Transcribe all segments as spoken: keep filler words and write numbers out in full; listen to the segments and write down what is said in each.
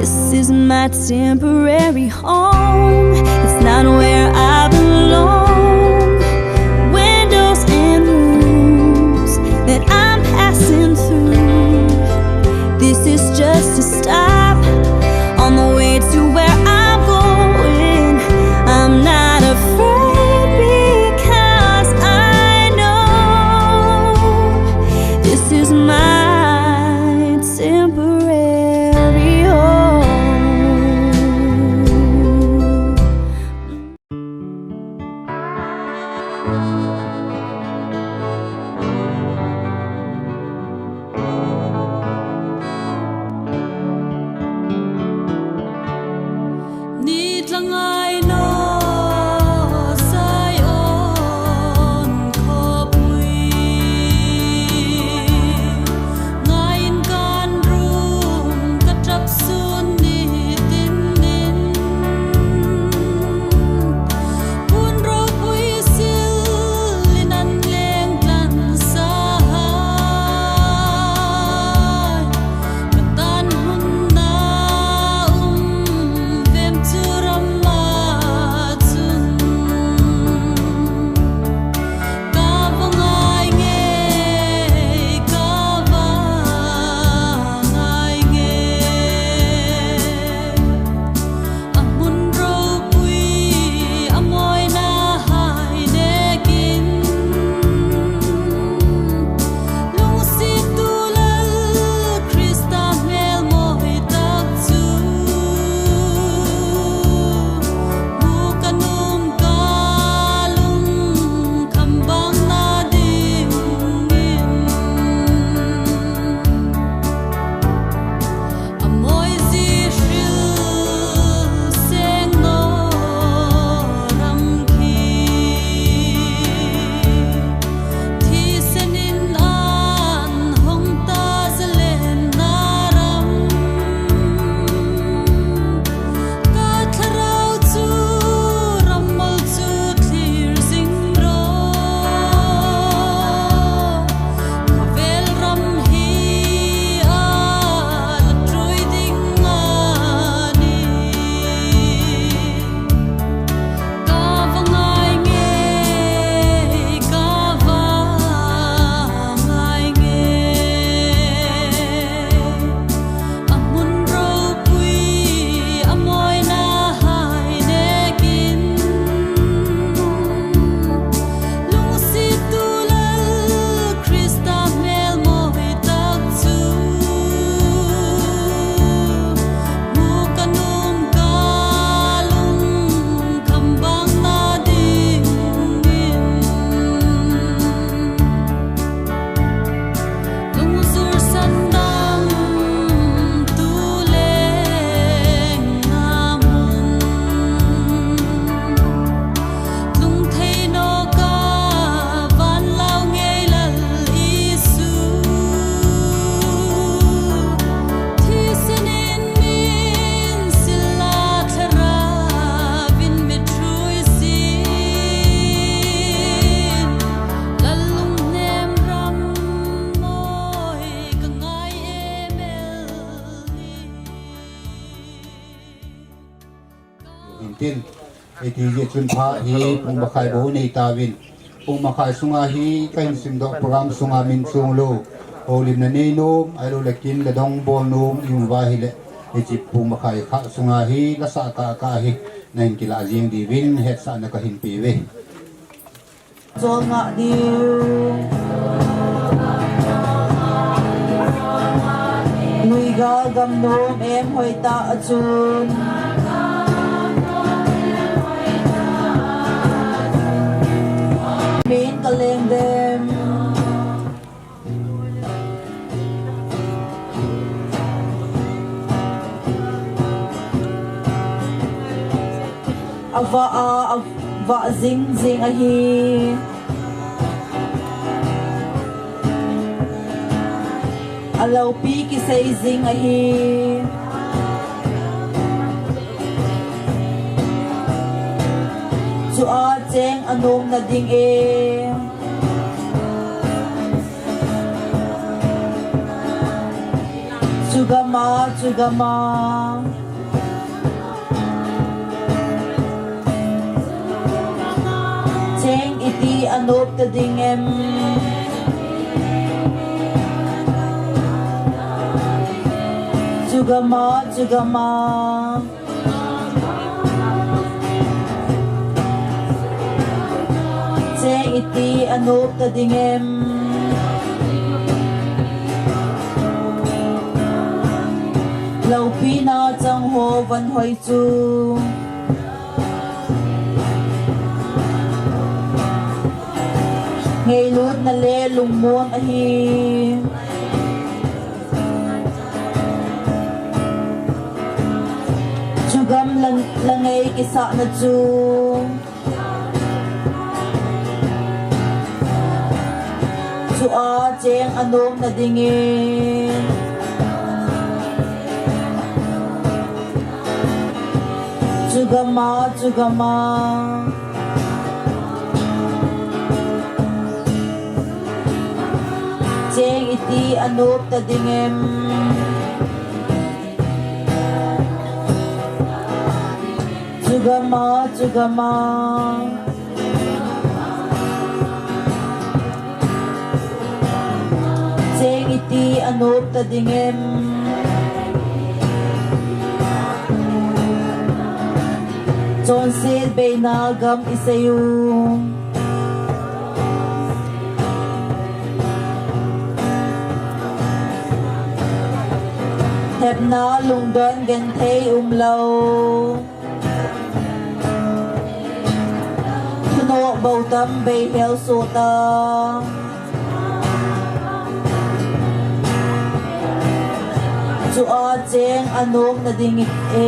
This is my temporary home. It's not where I belong. Windows and rooms that I'm passing through. This is just a stop on the way to where I'm going. I'm not afraid because I know this is my temporary home. Ni tlangai no Zion khopui, ngai in kan rum ka tap sun ni tin nin. Hun ropui sil in an leng tlan sahai. Ka tan hun na um vem chu ram a chun. Ka va ngai ngei, ka va ngai ngei. A mun ropui, a moina hai nekin. Lungsitu Lal Krista hmel moi tak chu. Mu ka num ka lung kham bang na dingin. A moi ji hril seng no ram khi. Thisen in an hong ta zalen na ram. Ka thlarau chu ram mol chu thlir zing ro. Ka vel ram hi a la trui ding a ni. Ka va ngai ngei, ka va ngai ngei. A mun ropui, a moina hai nekin. Lungsitu Lal Krista hmel moi tak chu. Mu ka num ka lung kham bang na dingin. Lungzur sandam tu leng a mun. Lung thei no ka van lau ngei Lal Isu. Thisen in min sil a thlarau in mit thui sin. Lal lungnem ram moi ka ngai em el ni. Hintin, iti je chun pha hi pung makhai bou nei tauvin. Pung makhai sunga hi ka hin simdoh program sunga min chung lou. Houlimna nei nom, ahilou le kin le dong bol nom, i um uva ahile. Hiche pung makhai kha sunga hi, la sah kah kah hi, na hin kilah jeng diuvin, hetsahna ka hin pe uve. Chol ngah diu. Nuigal gam nom em hoi tah a chun. Min ka leng dem. A vah a, a vah jing jing ahi. A loupi kisei jing ahi. Chua cheng a nomna ding e. Chugama, chugama. Cheng iti anop ta ding em? Chugama, chugama. Cheng iti anop ta ding em? Loupina chang ho van hoi chu ngailutna le lungmon ahi. Chugam la, la ngei kisahna chu, chua cheng anop na dingin. Chugama, chugama. Cheng iti anop ta ding em? Chugama, chugama. Cheng iti anop ta ding em? Chonset beina gam isei u. Thepna lungdon genthei umlou. Thunoh bou tam bei hel sot a. Chua cheng anop na ding e.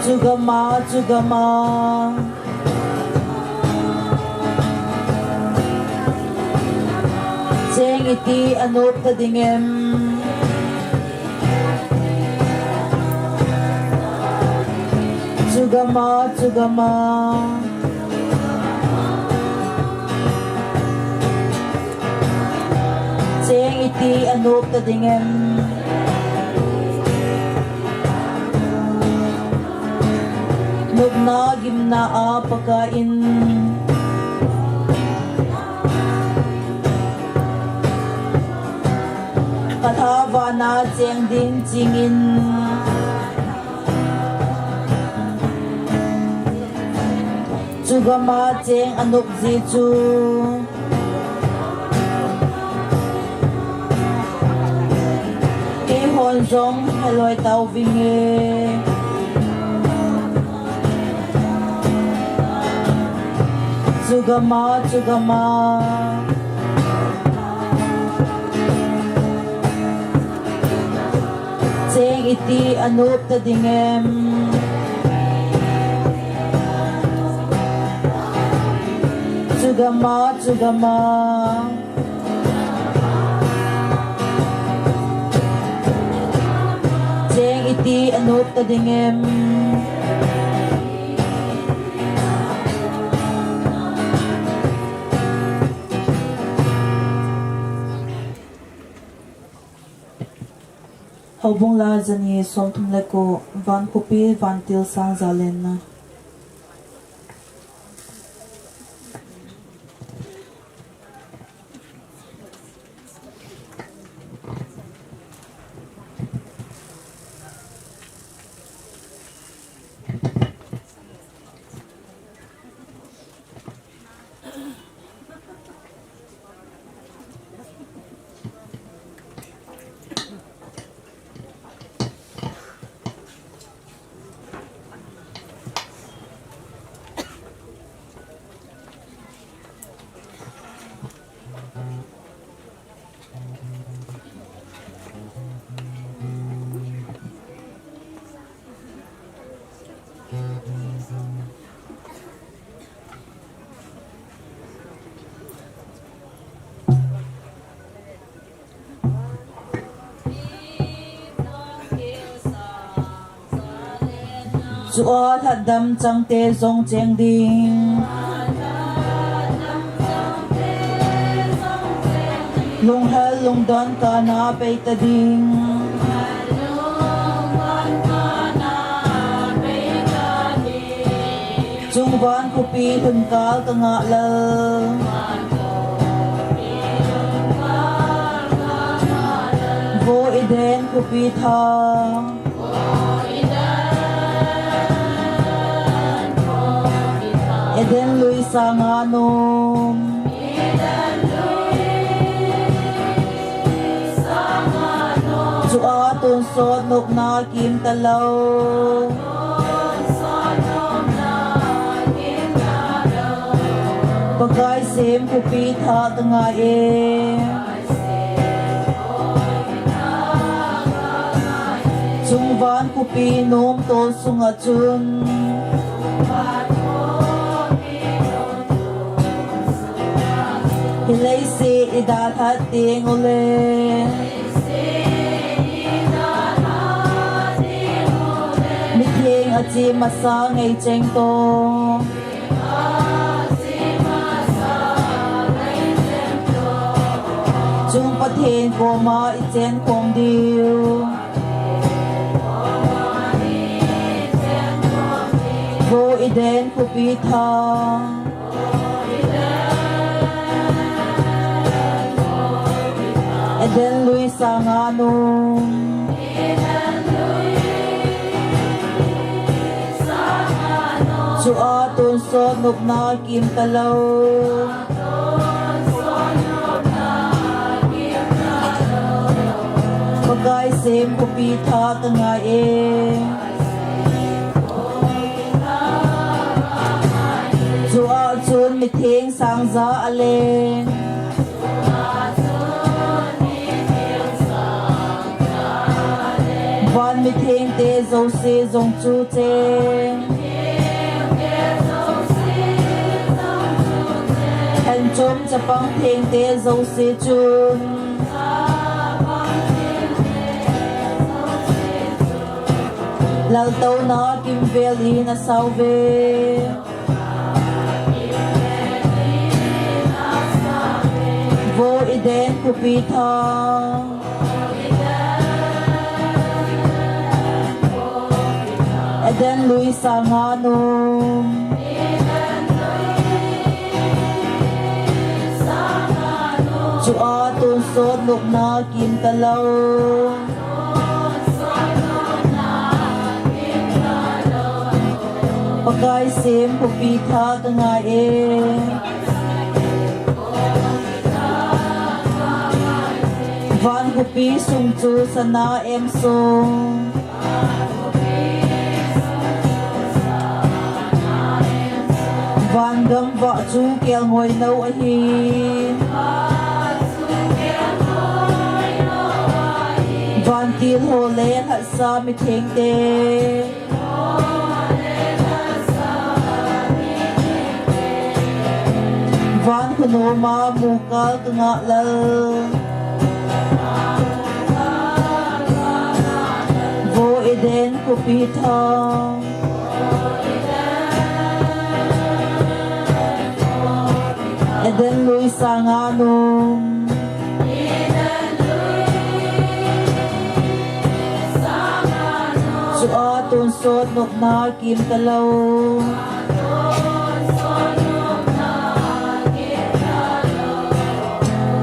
Chugama, chugama. Cheng iti anop ta ding em? Chugama, chugama. Cheng iti anop ta ding em? Nopna gimna a Pakai in, ka tha vana cheng ding chingin. Chugama cheng anop ji chu keihon jong heloi tau vinge. Chugama, chugama. Cheng iti anop ta ding em? Chugama, chugama. Cheng iti anop ta ding em? Houbung la jani somthum le ko, Van Khopi Vantil Sang Jalenna. Chua lhatdam changte jong cheng ding. Lunghel lungdon kana pei ta ding. Chungvan khopi lhunkal ka ngah lal. Vo Eden khopi tha. Eden lui sanga nom. Chua tonsot nopna kim talou. Pakai sem khopi tha ka ngah e. Chungvan khopi nomtol sunga chun. Hi leiset i dalhat teng ule. Mitheng a chi masa ngei cheng to. Chung Pathen koma i chen khom diu. Vo Eden khopi tha. Eden lui sanga nom. Chua tonsot nopna kim talou. Pakai sem khopi tha ka ngah e. Chua chun mitheng sang ja a leng. Van mitheng te jouse jong chu cheng. Hen chom chapang theng te jouse chun. Laltouna kimvel in a sau ve. Vo Eden khopi tha. Eden lui sanga nom. Chua tonsot nopna kim talou. Pakai sem khopi tha ka ngah e. Van khopi sung chu sana em sung. Van gamvah chu kelngoi nou ahi. Vantil ho le lhatsa mitheng te. Van khonoma mukal ka ngah lal. Vo Eden khopi tha. Eden lui sanga nom. Chua tonsot nopna kim talou.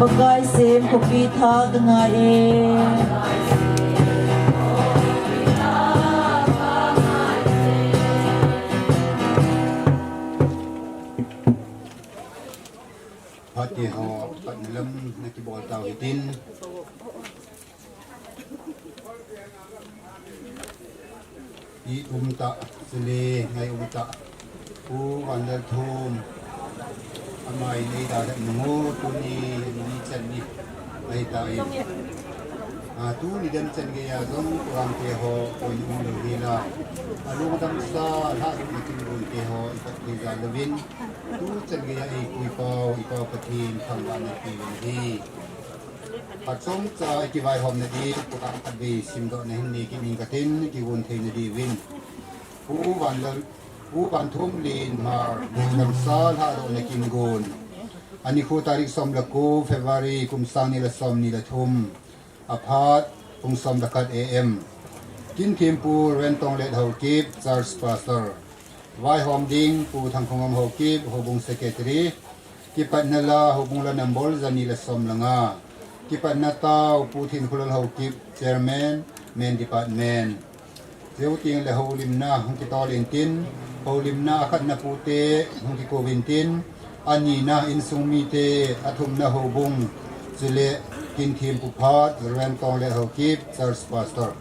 Pakai sem khopi tha ka ngah e. Phat te ho, phat na lam na kibol tau hitin. I um ta, chule ngai um ta. Pu Vanlalthum, amai nei da da nungu tuni ni chan ni ahi ta in. A, tuni dem chan geiya jong program te ho koi um lou hi la. A lungdam sa lha na kin gun te ho i pat thei jal louvin. Tu chan geiya i pu i pau, i pau Pathen thangvahna pe uvin ahi. Phat chomcha i kivaihomna ding, program khatvei simdohna hin nei kit ing katin, kigon theina diuvin. Pu Vanlal, Pu Vanthumlen Hmar, lungdam sa lhadohna kin gon. Anikho tarik som le ko February kum sang ni le som ni le thum. Aphat pung som le khat A M. Kinthiampu Reverend Tonglet Haokip, Church Pastor. Vaihom ding Pu Thangkhongam Haokip, Houbung Secretary. Kipatna la, Houbung la number jani le som le nga. Kipatna tao Pu Thinkholal Haokip, Chairman, Men Department. Chuteng le houlimna hung kitol intin, houlimna akhatna pute hung kikou intin, anina insung mite, athumna houbung, chule Kinthiampu phat, Reverend Tonglet Haokip, Church Pastor.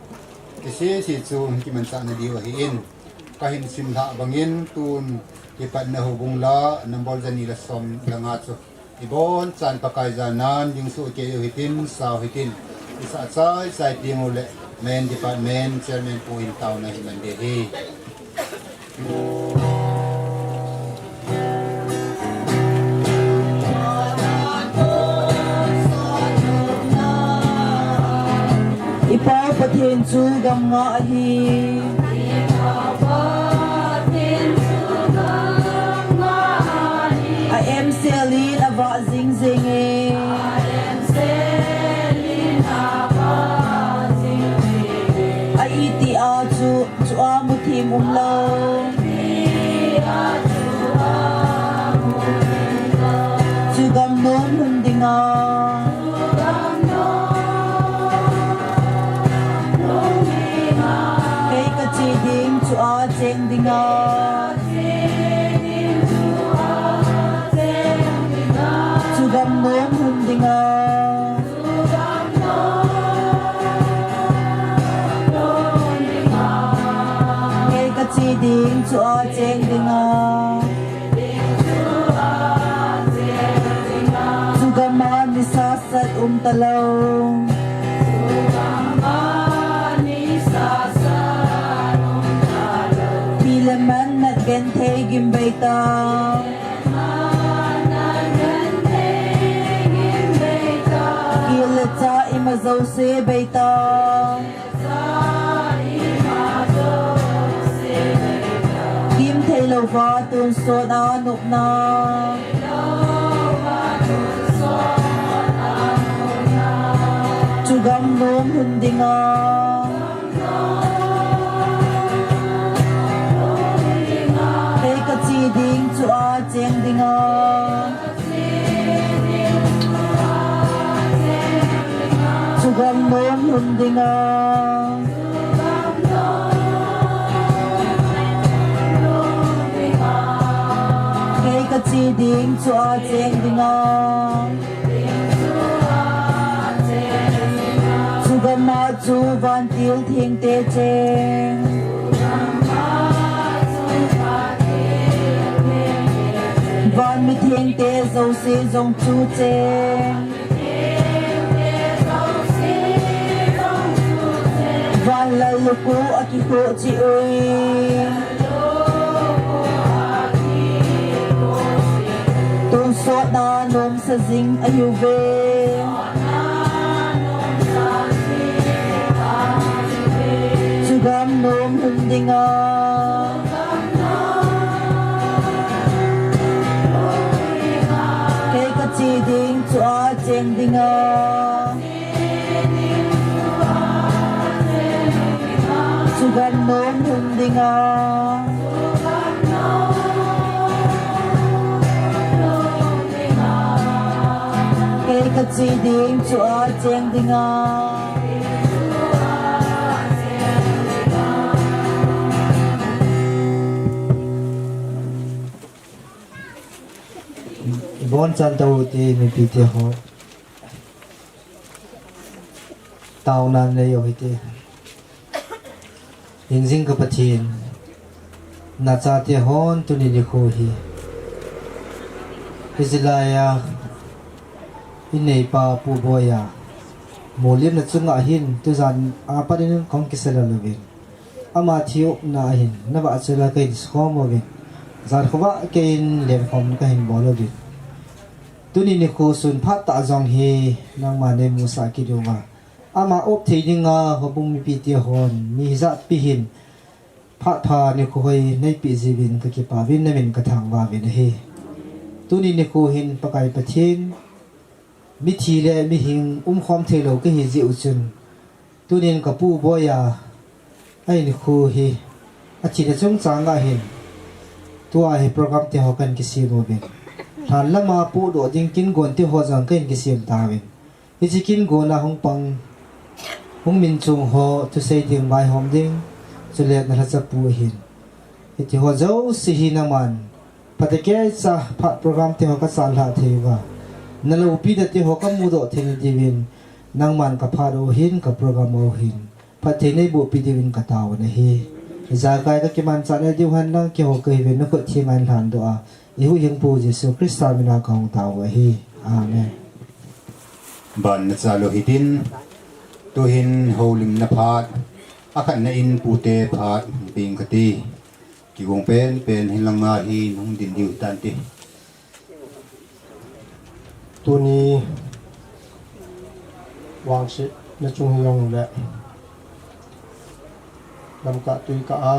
Kisisi chu hung kimanchahna diu ahin, kahin simlhah bangin tun kipatna houbung la, number jani le som le nga chu. Ibonchan Pakai janan ding soh kei u hitin, sau hitin. Isah chai chai ding u le Men Department Chairman pu hin taona hin man ding ahi. I Pa Pathen chu gamnga ahi. A emsel in avah jing jing e. A iti a chu, chu a muthim umlou. Chu gam nom lhun dinga. Kei kache ding chu a cheng dinga. Chu gam nom lhun dinga. Kei kache ding chu a cheng dinga. Chu gam a nisa sat um talou. Pi le man nat genthei gim bei ta. Kile cha ima jouse bei ta. Kimthei louva tonsot a nopna. Chu gam nom lhun dinga. Kei kache ding chu a cheng dinga. Chu gam nom lhun dinga. Kei kache ding chu a cheng dinga. Chu gam a chu vantil thengte cheng. Van mi thengte jouse jong chu cheng. Van lal lukhu a kikhoh cheh ui. Tonsotna nomsa jing ahiuve. Chu gam nom lhun dinga. Kei kache ding chu a cheng dinga. Chu gam nom lhun dinga. Kei kache ding chu a cheng dinga. Ibonchan tao ute, mipite ho. Taona nei u hite. Hingjing ka Pathen, nachate hon tuni nikho hi, hiche laiya ineipa Pu Boiya molhimna chunga hin tujan a pat in kahung kisa lel uvin. Ama thi-umna a hin, navahchoi la kahin sakhom uvin. Jan khovah keiyin lenkhom kahin bol uvin. Tuni nikho sun phat tah jong hi nangma neimusah kit uva, ama op thei dinga houbung mipite hon mi hijat pi hin phat pha nikho hoi neipeh jiuvin kakipah uvin, namin kathangvah uvin ahi. Tuni nikho hin Pakai Pathen, mithi le mihing umkhom theilou kahi jeh u chun, tunin kapu Boiya ahinkho hi athina chungchang ahin, tua hi program teho kahin kisem uvin, lhan lama pohdoh ding kin gon teho jong kahin kisem tauvin. Hiche kin gona hung pang, hung minchong ho thusei ding, vaihom ding, chule nalhachapu ahin, hitiho jouse hi nangman phatecha phat program teho kachat lhah thei uva, naloupi da teho kamudoh theina diuvin, nangman kaphat u hin, ka program u hin phatthei neibohpi diuvin katao u ahi. Ijakai kakimanchah nadiu henlang, keiho kahiuvin nakhut thenga lhandoh a, ihuhhingpu Jesu Christa mina kahung tao u ahi. Amen. Ban nachal u hitin, tuhin houlimna phat, akhatna in pute phat, ding kati. Kigong penpen hilanga hin hung ding diu tante. Tuni vangsetna chung hijongle, lamkah tuikah a,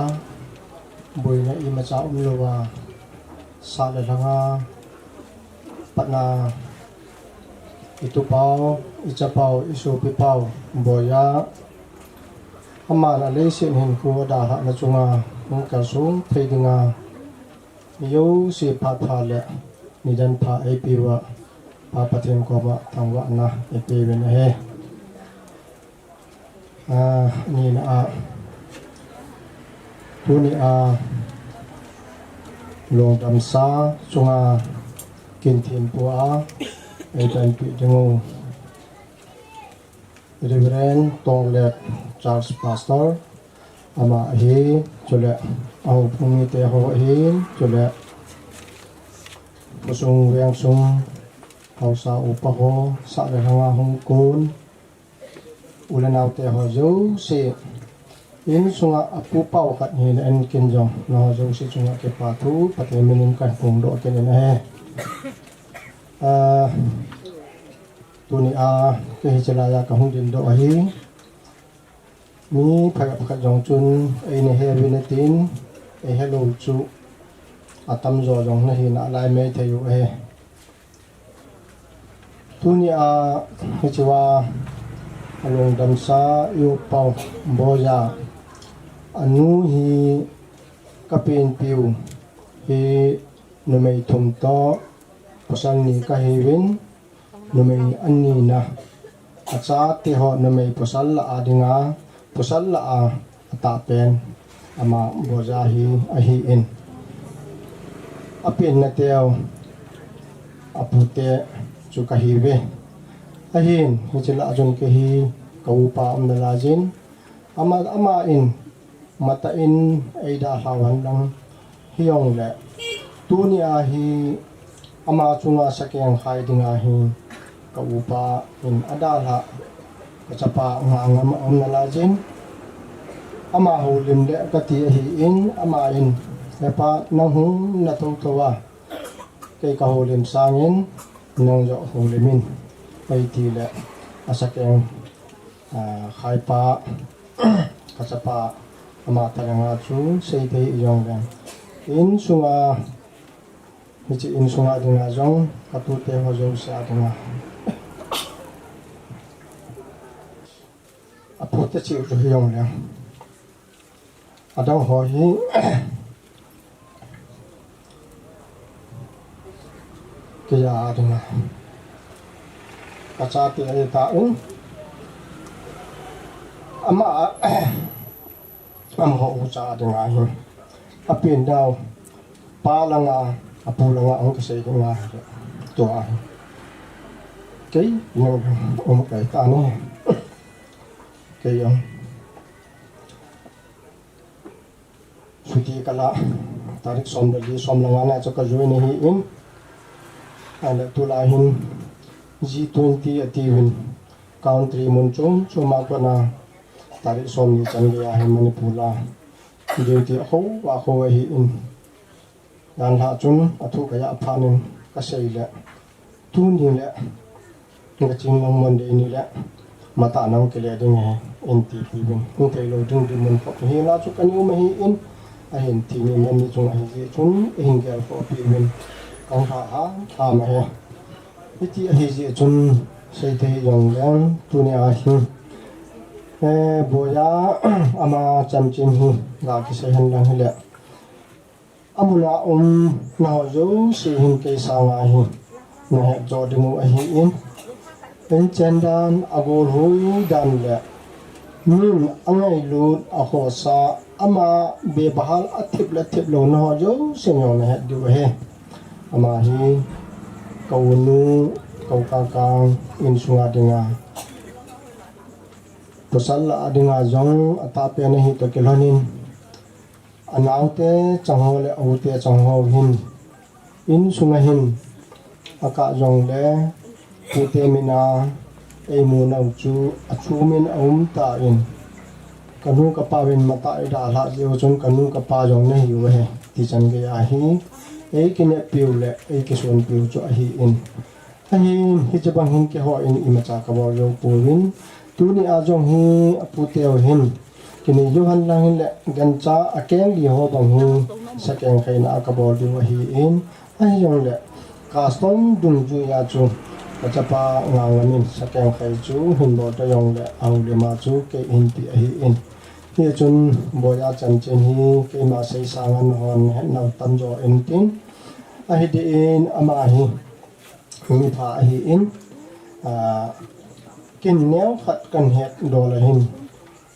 boina imacha umlouva, sah le lhanga patna, itupau, ichapau, isopipau Boiya, aman aleiset hinkho adalhahna chunga hung kalsong thei dinga, mi jouse phat pha le nidan pha eipeuva, Pa Pathen koma thangvahna eipeuvin ahi. Nina a, tunia lungdamsa chunga kinthinpua eidanpeh dingu Reverend Tonglet Charles Pastor, ama ahi, chule ahoupu mite ho ahi, chule khosung vengsung haosa upa ho, sah le lhanga hung kon u le naote ho jouse, insunga apupau khat hina in ken jong nangho jouse chunga kipa thu Pathen minin kahin phongdoh kit in ahi. Tunia kei hiche laiya kahung dingdoh ahi. Mi phabep khat jong chun eina heuvin atin, eihelou chu atamjo jong nahi nalai maithei u ahi. Tunia hichea alungdamsa i-upa Boiya anu hi kapenpiu hi numei thum toh pasal ni kahiuvin, numei anina, achate ho numei pasal lah a dinga, pasal lah a atahpen ama Boiya hi ahin, apennateu apute chu kahiuve. Ahin hiche lah a chun kei hi ka upa aum nalaijin, ama, ama in matah in eidalhau henlang, hijongle tunia hi ama chunga sakeng khai dinga hi ka upa in adalhah kachapa Ngangam aum nalaijin, ama houlim le kati ahin, ama in, He pa, nang hung na thouthou a, kei kahoulim sangin nang joh houlim in, eitile asakeng khaipa, kachapa, ama thalhenga chu seithei hijongle, insunga, hiche insunga dinga jong katute ho jouse a dinga, apute cheh u chu hijongle, adang ho hi keija dinga kachate ahitah in, ama, amaho ucha dinga hi apennau, pa langa, apu langa hung kisei dinga hile, tua hi kei jong um kaitah e. Kei jong chuti kala, tarik som le li, som le nga na chu ka join ahin, ahile tulai hin G twenty atiuvin, country mun chom choma kona tarik somni chan geiya hin Manipur a duty akhou akhou ahin, janlhah chun athu kaja phatnin kaseile, tuni le kaching lang Monday ni le matah nang kile ding ahi, eintipiuvin, hung theilou ding dinmun khop hila chu kana um ahin, ahin thina ni chunga hijeh chun eihin gelkhohpiuvin, Kong ha ha, ha ma he. Iti ahi ji chun sei thei jong leng tuni ahi. Eh, boya ama chanchin hi la kisei hen lang hile. Amuna um na ho jo si hin kei sanga hi. Na he jo ding u ahi in. In chen dan a gol hui dan le. Min a ngailut a khosa ama bebahal a thip le thip lo na ho jo si nyong na het diu ahi. Ama hi ka unu, ka u Kakang, insunga dinga. Pasal la a dinga jong a tapen ahi toh kilhonin. A naote chang ho le a ute chang ho hin. Insunga hin. A kah jong le pute mina ei mu nau chu a chu min a um ta in. Ka nu ka pa vin mata i dalha jiu chun ka nu ka pa jong na hiu he. Ti chan gei ahi. Ei kineppiu le ei kisunpiu chu ahi in. Ahin, hiche bang hin keiho in imacha ka bol jou pouvin. Tuni a jong hi a puteu hin. Kinei jou hen lang hin le gancha a keng li ho bang hi sakeng khaina a ka bol diu ahi in. Ahi jong le custom dungjui a chu ka chapa Ngangamin sakeng khai chu hin bol ta jong le a u le ma chu kei hin ti ahi in. Hi chun boya chanchin hi keima sei sanga na hon het nau tam jo in tin. Ahi di in ama hi. Mipha ahi in, ah, kin neo khat kan het dol ahin.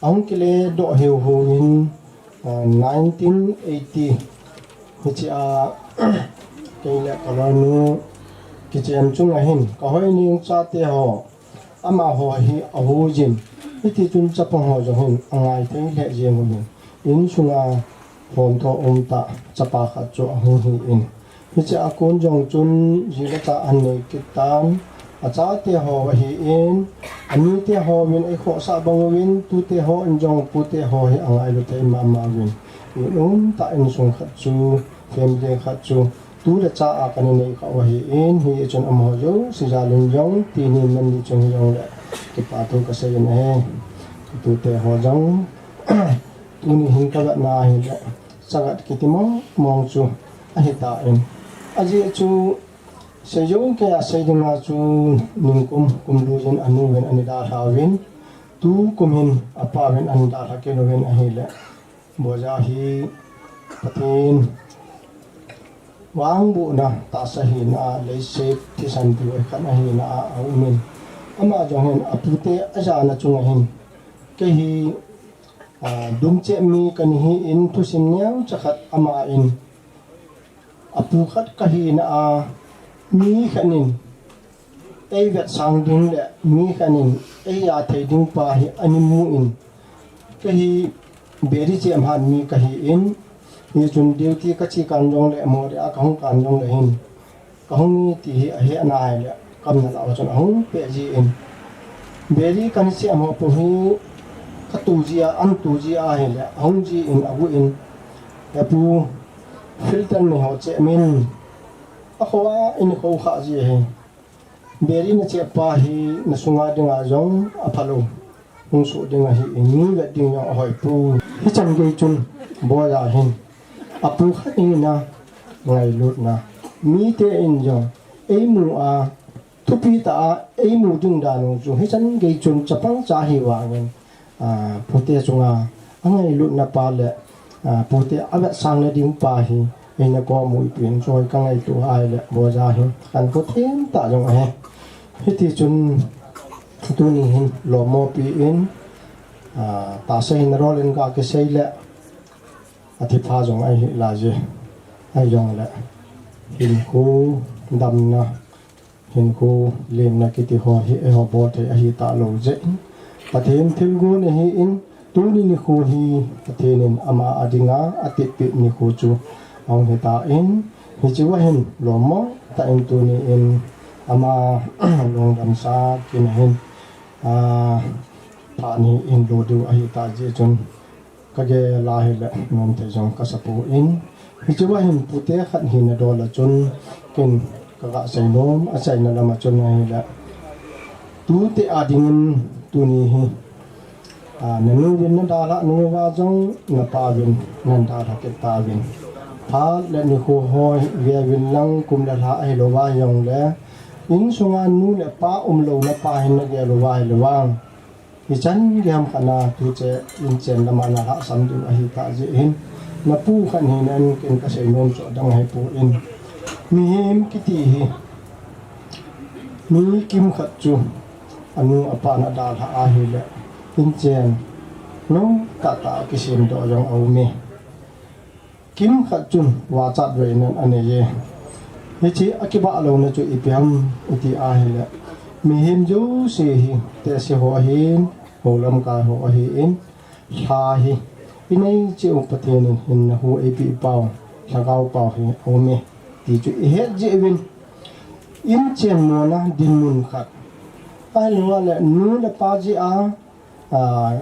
Ahung kile doh hiu hiu in, ah, nineteen eighty. Hiche a, kei le ka loi nu kichem chung ahin. Ka hoi ning chate ho. Ama ho hi a hu jin. Hiti chun chapang ho jong hin a ngai thei le jeng uvin. Insunga hom tho um ta chapa khat chu a hung hi in. Hiche a kon jong chun ji le cha an nei kit tan. A chate ho ahi in, a nite ho vin ei khohsah bang uvin, tute ho in jong pute ho hi a ngailu thei mama uvin. In um ta insung khat chu, family khat chu, tu le cha a kan nei kha u ahi in, hi chun amaho jouse jal in jong, tuni man ni chun jong le, kipa thu ka sei in ahi. Tute ho jong, tuni hin ka vet na hi le, Sagat kiti mong mong chu ahi ta in. Ajeh chu sei jong kei a sei dinga chu ningkum kum lui in a nu vin a nei dalha uvin. Tu kum hin a pa vin a nei dalha kei uvin ahi le. Boya hi Pathen vangbohna tahsa hina a leiset thisan diu a khat ahina a um in. Ama jong hin a pute a jana chunga hin. Kei hi A, dum cheh mi ka ni hi in thusim neo chakhat ama in. A pu khat ka hina a mi khat in ei vetsang ding le mi khat in ei a thei ding pa hi a ni mu in. Kei hi beri cheh ham mi ka hi in. Hi chun duty ka chi kan jong le mo de a ka hung kan jong le hin. Ka hung nge ti hi a hehna ahile, kam na lah a chun a hung peh ji in. Beri kan siam ho pu hi ka tu ji a, an tu ji a ahile, a hung ji in a gu in. He pu, filter nei ho cheh min. A kho a in kho kha ji hi. Beri na cheh pa hi na sunga dinga jong a phalou. Hung suh ding ahi in, mi vet ding jong a hoi pu. Hichan gei chun, Boya hin. A pu khat in a ngailutna. Mite in jong, ei mu a, thupi ta a, ei mu ding dan u chu. Hichan gei chun, chapang cha hi vangin, a, pute chunga, a ngailutna pa le, a, pute a vetsang na ding pa hi, ei na ko mu i pin, choi ka ngaito ahile, Boya hin. Kan ko them ta jong ahi. Hiti chun, Tuni hin lommo pi in, a, tahsa hin rol in ka kisei le, a thi pha jong ahi la je, ahi jong le, hinkho damna, hinkho lemna kiti ho hi eiho bol thei ahi ta lou je. Pathen thilgon ahi in, Tuni nikho hi Pathen in ama a dinga a tipeh nikho chu a hung hi ta in, hiche va hin lommo ta in tuni in ama lungdam sa kin hin, a, phat ni in lo diu ahi ta jeh chun ka gel a hile nom thei jong ka sa poi. Hiche va hin pute khat hina dol a chun ken ka ga sei nom a, achaina lam a chun ahile tute a dingin tuni hi, a, na nu vin na dalha nung uva jong na pa vin na dalha kit tauvin. Phat le nikho ho veuvin lang kum le lha ahilou va jongle, insunga nu le pa umlouna pa hin nagel uva ahilou vang, ichan geiya khat na tuche inchen lama nalhahsam diu ahitah jeh hin, napu khat hina in ken kasei nom chu adang ahipoi. Mihem kiti hi mi kimkhat chu anu apa in adalhah ahile, inchen nom tahtah a kisemdoh jong aume. Kimkhat chun vachat veina aneiye. Hiche akibah louna chu ipi ham iti ahile, mihem jouse hi tehse ho ahin, hou lamkai ho ahin, lha hi inei cheh u Pathen in hinna hu eipeh pau, lhagao pau hi aume ti chu ihet jeh uvin, inchen mona dinmun khat, ahiloule nu le pa jeh a, a,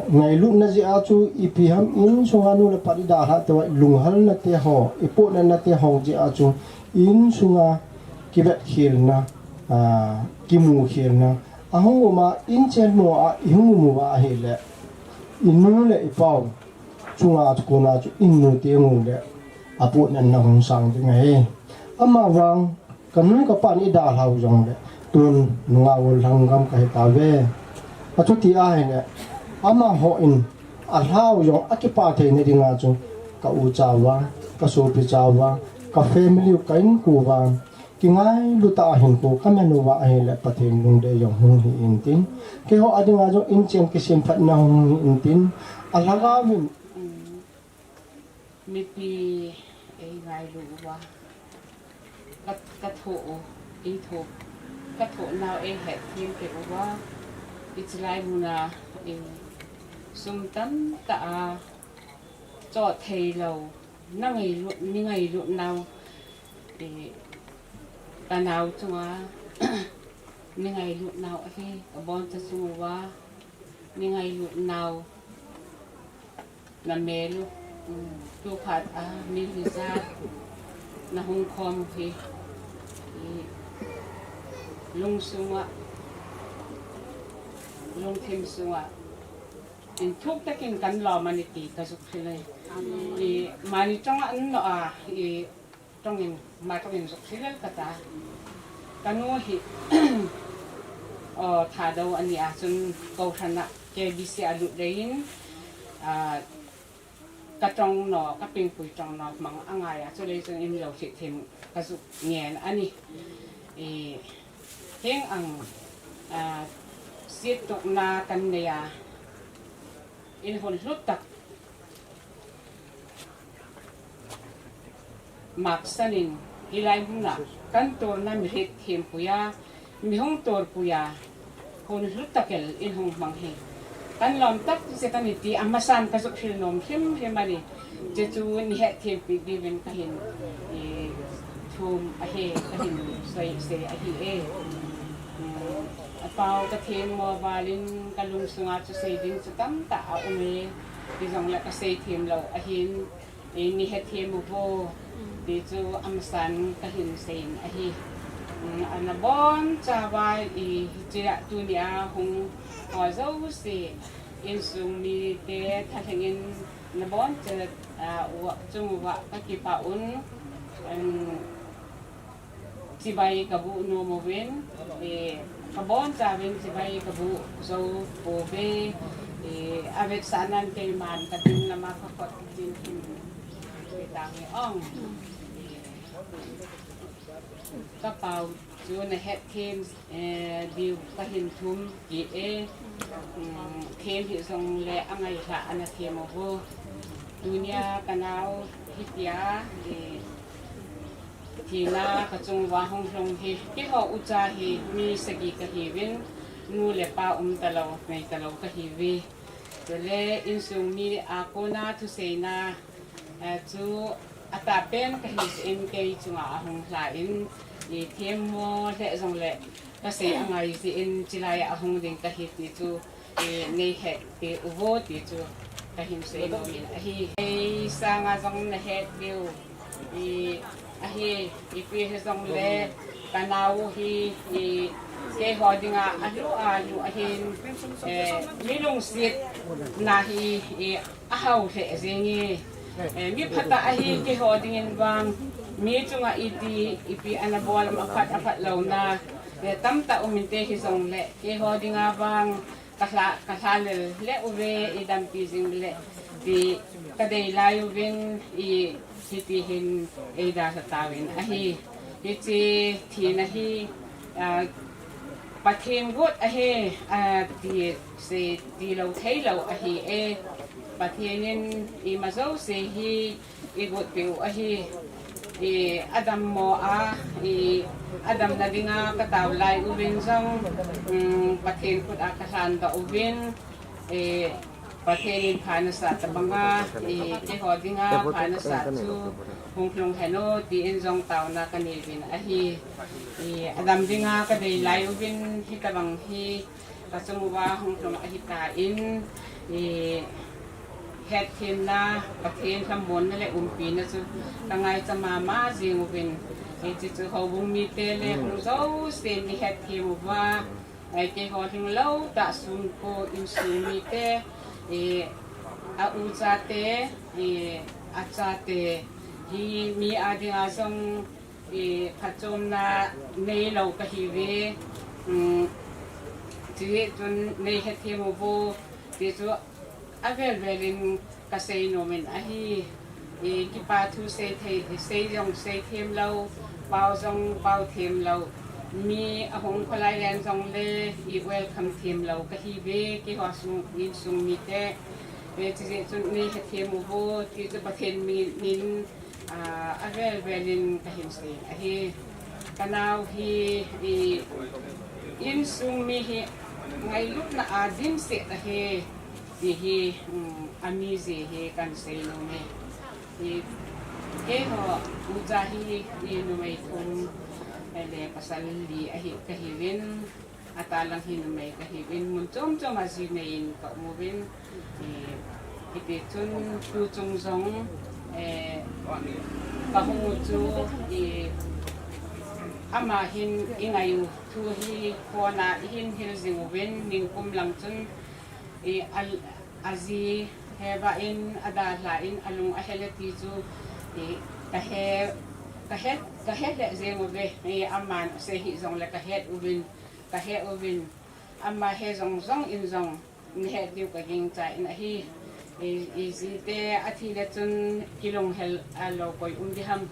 ngailutna jeh a chu ipi ham, insunga nu le pa idalhah teu a, ilunghalna te ho, ipohnatna te ho jeh a chu insunga kivetkhelna, a, kimukhelna ahung um a, inchen mo a ihung um uva ahile, inu le ipau chunga chu kona chu innu tengule apohnatna hung sang ding ahi. Amavang kanu kapan idalhah u jongle, tun nungah gollhang gam kahitauve. Achuti ahile, amahon alhah u jong akipah theina dinga chu ka ucha uva, kasopi cha uva, ka family u, ka inko uva, kingailu tah a hinkho kaman uva ahile Pathen lungdei jong hung hi intin, keiho a dinga jong inchen kisemphatna hung hi intin, alhagao in mipi eingailu uva, ka, kathoh u, eithoh, kathoh nau eihetthem peh uva, hiche lai muna, e, sum tamtah a choh theilou, nangailut, neingailut nau, e, kanao chunga neingailut nau ahi, kaboncha chung uva neingailut nau, namel u, um, tu phat a mi hijat nahung khom u hi, i, lungsunga, lungthim sunga, in thuk takin kan lom ani ti kajukkhel e. I, mani chunga an no a, i, tongin, ma tongin jukkhel kata. Kanu hi, o, Thadou ani a chun kohran a K B C a lut leiin, a, katong no, kapingpui tong no mang angai a, chulei chun in lou thithin kajuk ngen ani. I, heng ang, a, siettuhna kan nei a, in hun hlut tak maksanin, hilai muna kan torna mi hriet thempui a, mi hung torpui a, hun hlut takel in hung mang hi kan lom tak jeh a ni ti amasan kajukkhel nom himhim ani. Chuchu nei hetthem peh diuvin kahin, i, thum ahi, kahin sei, sei ahi e. Um, apao kathem mo valin kalungsunga chu sei ding chu tamtah aum e. Hijongle kasei them lou ahin, e, nei hetthem uvo, ti chu amasan kahin seiyin ahi. Um, ana bonchauva, i, hichea tunia hung ho jouse, insung mite thalhengin naboncha, a, uva, chung uva kakipah un, um, chibai kaboh nom uvin, e, kabonchauvin chibai kaboh jou pouve, e, avetsahnan keiman kading lama kakhut din hin, e, tange ong. Kapao chu nei hetthem, e, diu kahin thum kit e, um, them hijongle angailhah ana them uvo. Tunia kanao hitia, e, thina kachung uva hung lhung hi, keiho ucha hi mi sagi kahiuvin, nu le pa umtalou, neitalou kahiuve. Chule insung mi a kona thuseina, eh, chu atahpen kahi jeh in kei chunga ahung lhan, i, themmo lheh jongle kasei angai jeh in chulai a ahung ding kahi ti chu, i, nei hetpeh uvo ti chu kahin sei nomin ahi. Kei sanga jong nahet diu, i, ahi, ipi hijongle kanao hi, i, keiho dinga alu alu ahin, eh, mi lungsetna hi, i, ahao lheh jenge, Eh, mi phatah ahi keiho dingin vang, mi chunga iti, ipi ana bol am aphat, aphat louna, eh, tamtah um inte hijongle, keiho dinga vang, ka lha, ka lha lel le uve, i dampi jing le, ti ka dei lai uvin, i hiti hin, ei dalha tauvin ahi. Hiche thina hi, ah, Pathen got ahi, ah, ti sei, ti lou thei lou ahi e. Pathen in ima jouse hi i got peh u ahi. I adam mo a, i adam na dinga ka tao lai uvin jong, um, Pathen khut a ka lhan doh uvin, i Pathen in pha nasah tabanga, i keiho dinga pha nasah chu hung lhung hen o, tin jong taona ka nei uvin ahi. I adam dinga ka dei lai uvin hitabang hi ka chung uva hung lhung ahi tan, i hetthemna, Pathen lhamonna le umpina chu ka ngaicha mama jing uvin, i hiche chu houbung mite le hung jousen i hetthem uva, Ei, keiho lhinglou tah sung ko insung mite, eh, a u chate, eh, a chate, hi mi a dinga jong, eh, phatchomna neilou kahiuve, um, chujeh chun nei hethem uvo, ti chu avel velin ka seinom in ahi, i kipa thu sei thei, sei jong sei them lou, pao jong pao them lou, mi ahung kholai leng jongle i welcome them lou kahiuve, keiho sung, insung mite, eh, chujeh chun nei hethem uvo, ti chu Pathen min in, ah, avel velin kahin sei ahi. Ka nao hi, i, insung mi hi ngailutna a dimset ahi, ti hi, um, ami jeh hi kan seinom e. I, keiho ucha hi, i, numei thum, eh, le pasal li ahi kahiuvin, atalang hi numei kahiuvin, mun chom chom a ji nei in ka um uvin, i, hiti chun tuchung jong, eh, ka hung u chu, i, ama hin i ngai u thu hi phone a i hin hil jing uvin, ningkum lang chun, i, a, aji Heva in, adalha in, alung ahel e ti chu, i, kahe, kahe, kahe lheh jeng uve, i, aman asei hih jongle kahet uvin, kahe uvin, ama he jong jong in jong, nahet diu kagingchan ahi, i, i jite athi le chun kilunghel a lou koi um diham,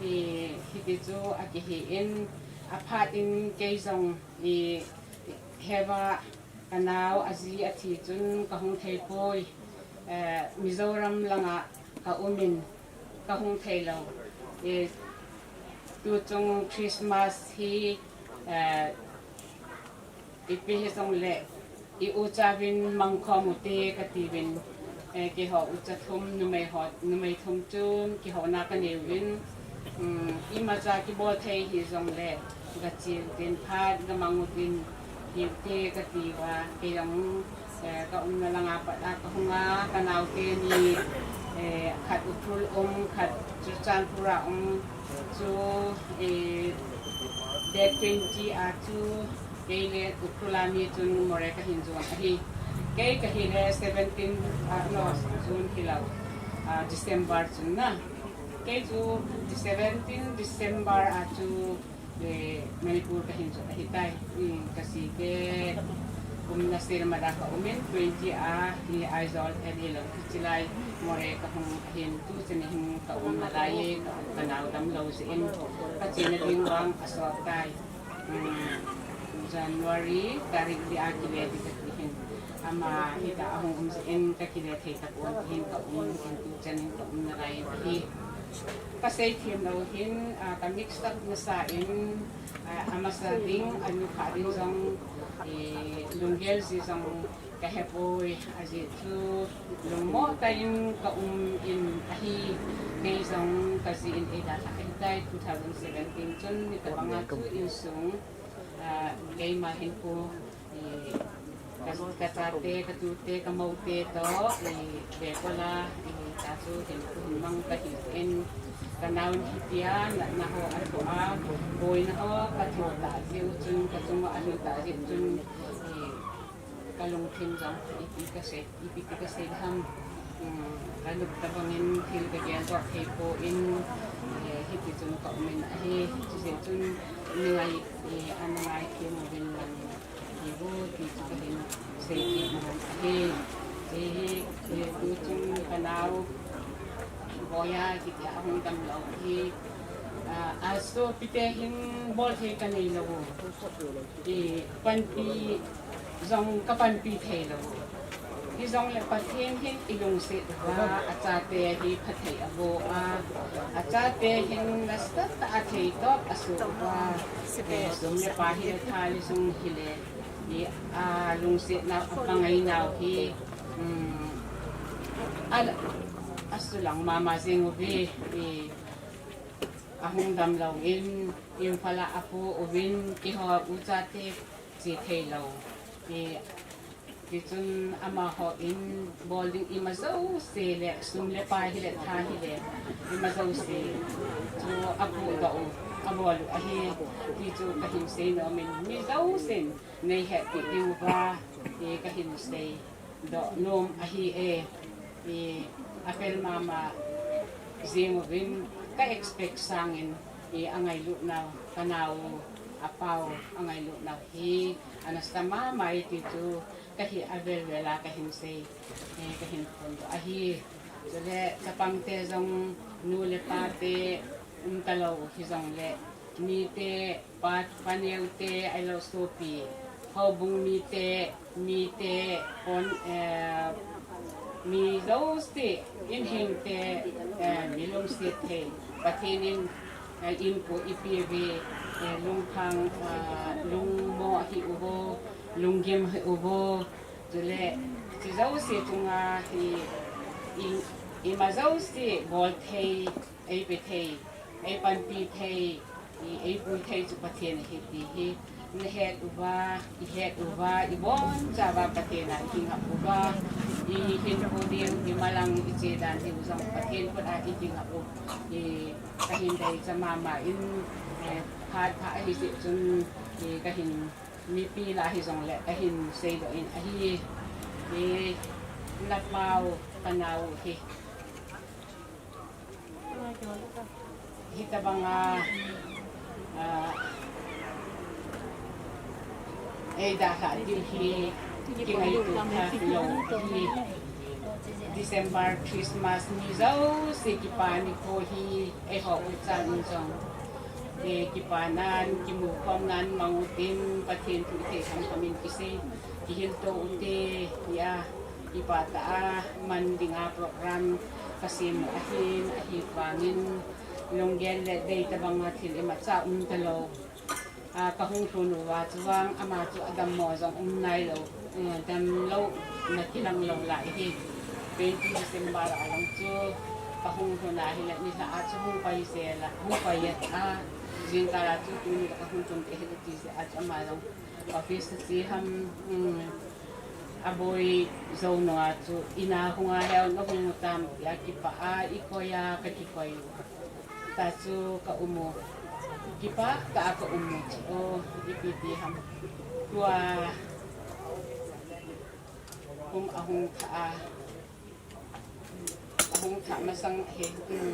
i, hiti chu akihi in, aphat in kei jong, i, Heva ka nao aji athi chun kahung thei poi, eh, Mizoram langa ka um in kahung thei lou, eh, tuchung Christmas hi, eh, ipi hijongle, i ucha uvin mangkhom ute kati uvin, eh, keiho ucha thum, numei ho, numei thum chun kihouna kanei uvin, um, imacha kibol thei hijongle, gache utin phat, gamang utin, hi ute kati uva, kei jong, eh, ka umna langa pat a kahung a, ka nao teni, eh, khat Ukhrul um, khat Churachandpur a um, chu, eh, date twenty a chu, Kei le Ukhrul a mi chun Moreh kahin jon ahi. Kei kahi le seventeen, ah, no, June hilou, ah, December chun na. Kei chu seventeen December a chu, eh, Manipur kahin jon ahitai. Hmm, ka jite umna Silmar a ka um in twenty a, hi Aizawl hilou, hiche lai Moreh kahung ahin, tuchan hin ka umna lai e, ka, ka nao damlou jeh in, ka chena ding vang asot tai. Um, January tarik li a kile ding kati hin. Ama hita ahung um jeh in kakile thei tapon tin ka um in tuchan in ka umna lai in ahi. Ka seithem lou hin, ah, ka mix up masa in, ah, amasa ding, anu kha ding jong, eh, lunggel ji jong Ka hepoi, ajeh chu lungmoh tah in ka um in ahi, kei jong ka ji in eidalhah ahitai, two thousand seventeen chun hitabang a chu insung, ah, keima hin pu, eh, ka, ka chate, ka tute, ka moute toh, eh, Bekol a, eh, ta chu hin pu hin mang ka hi in, ka nao in hitia, natna ho a thoh a, boina ho ka thoh tah jeh u chun, ka chung uva alhun tah jeh u chun, eh, Ka lungthim jong ipi kasei, ipi ti kasei ham. Ka lup tabangin thil ka geldoh thei poi, eh, hiti chun ka um in ahi. Chujeh chun ni ngai, eh, ana ngaithem uvin lang hi vo ti chu ka hin sei kit nom ahi. Hiche hi, eh, tuchung ka nao Boya kiti a hung damlou hi, ah, a sopite hin bol thei ka neilou. Eh, panpi jong ka panpi theilou. Hijongle Pathen hin eilungset uva, achate hi phatthei aboh a, achate hin nasatah a theitop asoh uva, eh, sum le pai hile, thal le sung hile, eh, alungsetnau, apangainau hi, um, a, asulang mama jeng uve, eh, ahung damlou in, Imphal a apo uvin, keiho uchate che theilou. Eh, tichun amaho in bol ding ima jouse le, sum le pai hile, thal hile, ima jouse chu apohdoh u, abol u ahi, ti chu ka hin sei nom in, mi jousen nei hetpeh diuva, eh, ka hin seidoh nom ahi e. Eh, apel mama jeng uvin, ka expect sangin, eh, angailutnau, ka nao, apao angailutnau hi anasa mama e ti chu ka hi avel vel a ka hin sei, eh, ka hin phondoh ahi. Chule chapangte jong nu le pate umtalou hijongle, mite, pa, paneo te, ahilou sopi, houbung mite, mite, pon, eh, mi jouse, inhengte, eh, mi lungset thei, Pathen in, eh, inko eipeh uve, eh, lungphang, ah, lungmo ahi uvo, lunggim ahi uvo, chule, hiche jouse chunga hi, i, ima jouse bol thei, eipe thei, eipanpi thei, i, eipui thei chu Pathen ahi ti hi, nahet uva, ihet uva, ibonchauva Pathen a ikingap uva, ihinkho diu, imalang, iche dan diu jong Pathen khut a ikingap u, i, ka hin deicha mama in, eh, phat pha ahijeh chun, i, ka hin mipi lah hijongle ka hin seidoh in ahi, i, napao ka nao hi. Hitabanga, ah, eidalhah diu hi kingaito lou hi. December, Christmas ni jouse kipa nikho hi, eiho uchan in jong, eh, kipanan, kimukhomnan mang utin, Pathen thu ithei khamkham in kisei, kihilto ute, tia, kipah tah a man dinga program kasem u ahin, ahivangin lunggel le dei tabanga thil imacha umtalou. Ah, kahung lhun uva chu vang ama chu adammo jong um nailou, eh, damlouna kilang lou lai hi. Twenty December a jong chu kahung lhun ahile nilhah a chu hung pai jel a, hung pai a, jingkah a chu tuni kahung lhun te hile ti jeh a chu ama jong office a che ham, um, aboi jou nunga chu in a hung a heu, nahung u tam tia kipah a ikoi a kakikoi u. Tah chu ka um u, kipah tah a ka um u chu, o, ipi ti ham. Tua kum ahung thah a, ahung thah masang hi, um,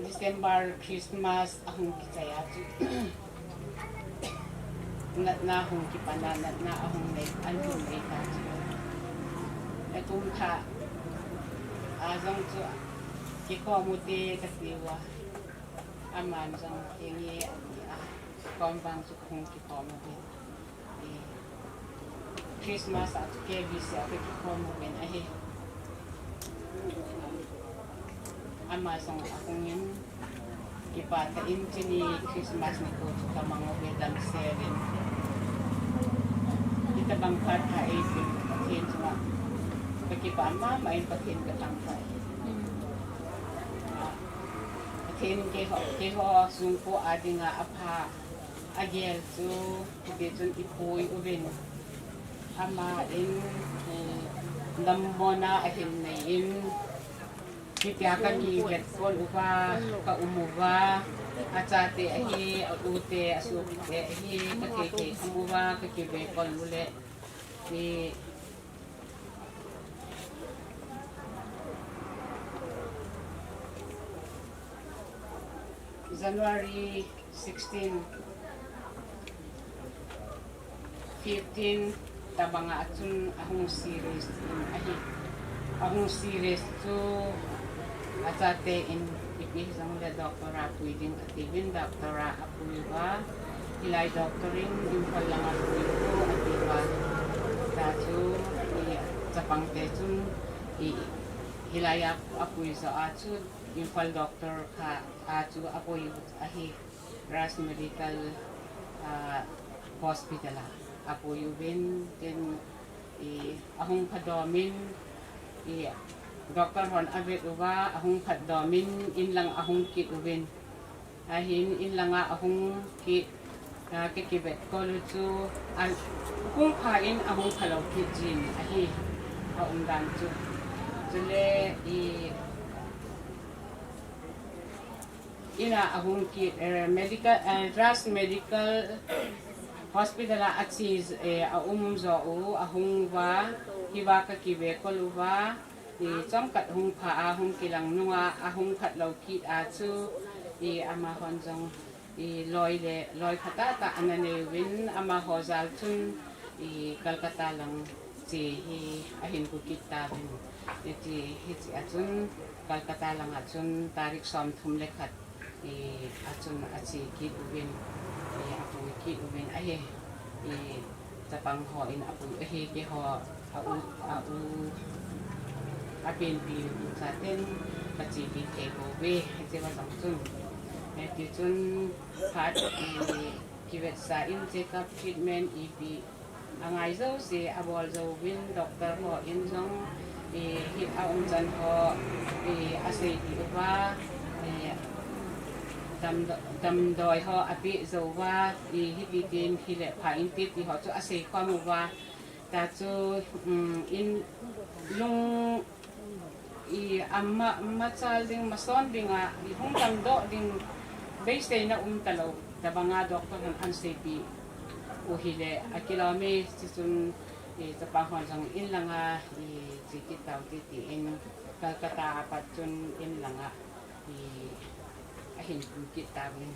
December, Christmas ahung kichai a chu, natna hung kipan a, natna ahung nei, ahung nei ta chu. Akum thah a jong chu kikhom ute kati uva. Aman jong henge ati a, kom vang chu kahung kikhom uve. Christmas a chu K B C a kakikhom uvin ahi. Ama jong ahung in, kipah tah in chuni Christmas nikho chu kamang uve damsel in. Hitabang phat pha eipeh Pathen chunga kakipah mama in, Pathen kathangvah e. Pathen in keiho, keiho songkho a dinga apha agel chu hiti chun ipui uvin. Ama in, eh, dammo na ahin nei in, hitia kakivet kol uva, ka um uva, achate ahi, a-u te, asopite ahi, kathei thei kham uva, kakive kol u le, eh, January sixteen, fifteen tabanga chun ahung serious in ahi. Ahung serious chu achate in ipi hijongle doctor a pui ding atiuvin, doctor a apui uva, hilai doctor in Imphal langa pui u atiuva. Tachu i chapangte chun i hilai a apui jo a chu Imphal doctor kha a chu apui u ahi. Raj Medical, ah, Hospital a apui uvin, tin i ahung phadomin, i doctor hon avet uva ahung phadomin inlang ahung kit uvin. Ahin inlanga ahung kit, ah, ka kivet kol u chu ahung pha in ahung phalou kit jin ahi, aumdan chu. Chule i ina ahung kit, eh, medical, eh, Raj Medical Hospital a ache, eh, aum jo u, ahung uva, hiva ka kive kol uva, i chomkhat hung pha a hung kilang nunga, ahung phatlou kit a chu, i amahon jong, i loi le, loi phatah tah ana nei uvin, amaho jal chun, i Calcutta lang che hi ahin gu kit tauvin. Hiche, hiche a chun Calcutta langa chun tarik somthum le khat, i, achun ache kit uvin, i, apui kit uvin ahi, i, chapang hon apui ahi, keiho, a u, a u, apenpi u chaten kachepi thei pouve, hiche va jong chun. Hiti chun phat, i, kivetsah in check up treatment ipi angai jouse abol jouvin, doctor hon jong, i, hi aumchan ho, i, aseipeh uva, i, damdo-, damdoi ho apeh jouva, i, hiti tin hile pha inte ti ho chu aseikhom uva. Tachu, um, in lung i ama, machal ding, mason dinga, i hung damdoh ding, beiseina um talou tabanga doctor hon ahin seipeh u hile akilom e, chuchun, i, chapang hon jong inlanga, i, che kit taute tin, Calcutta a pat chun inlanga, i, ahin pui kit tauvin.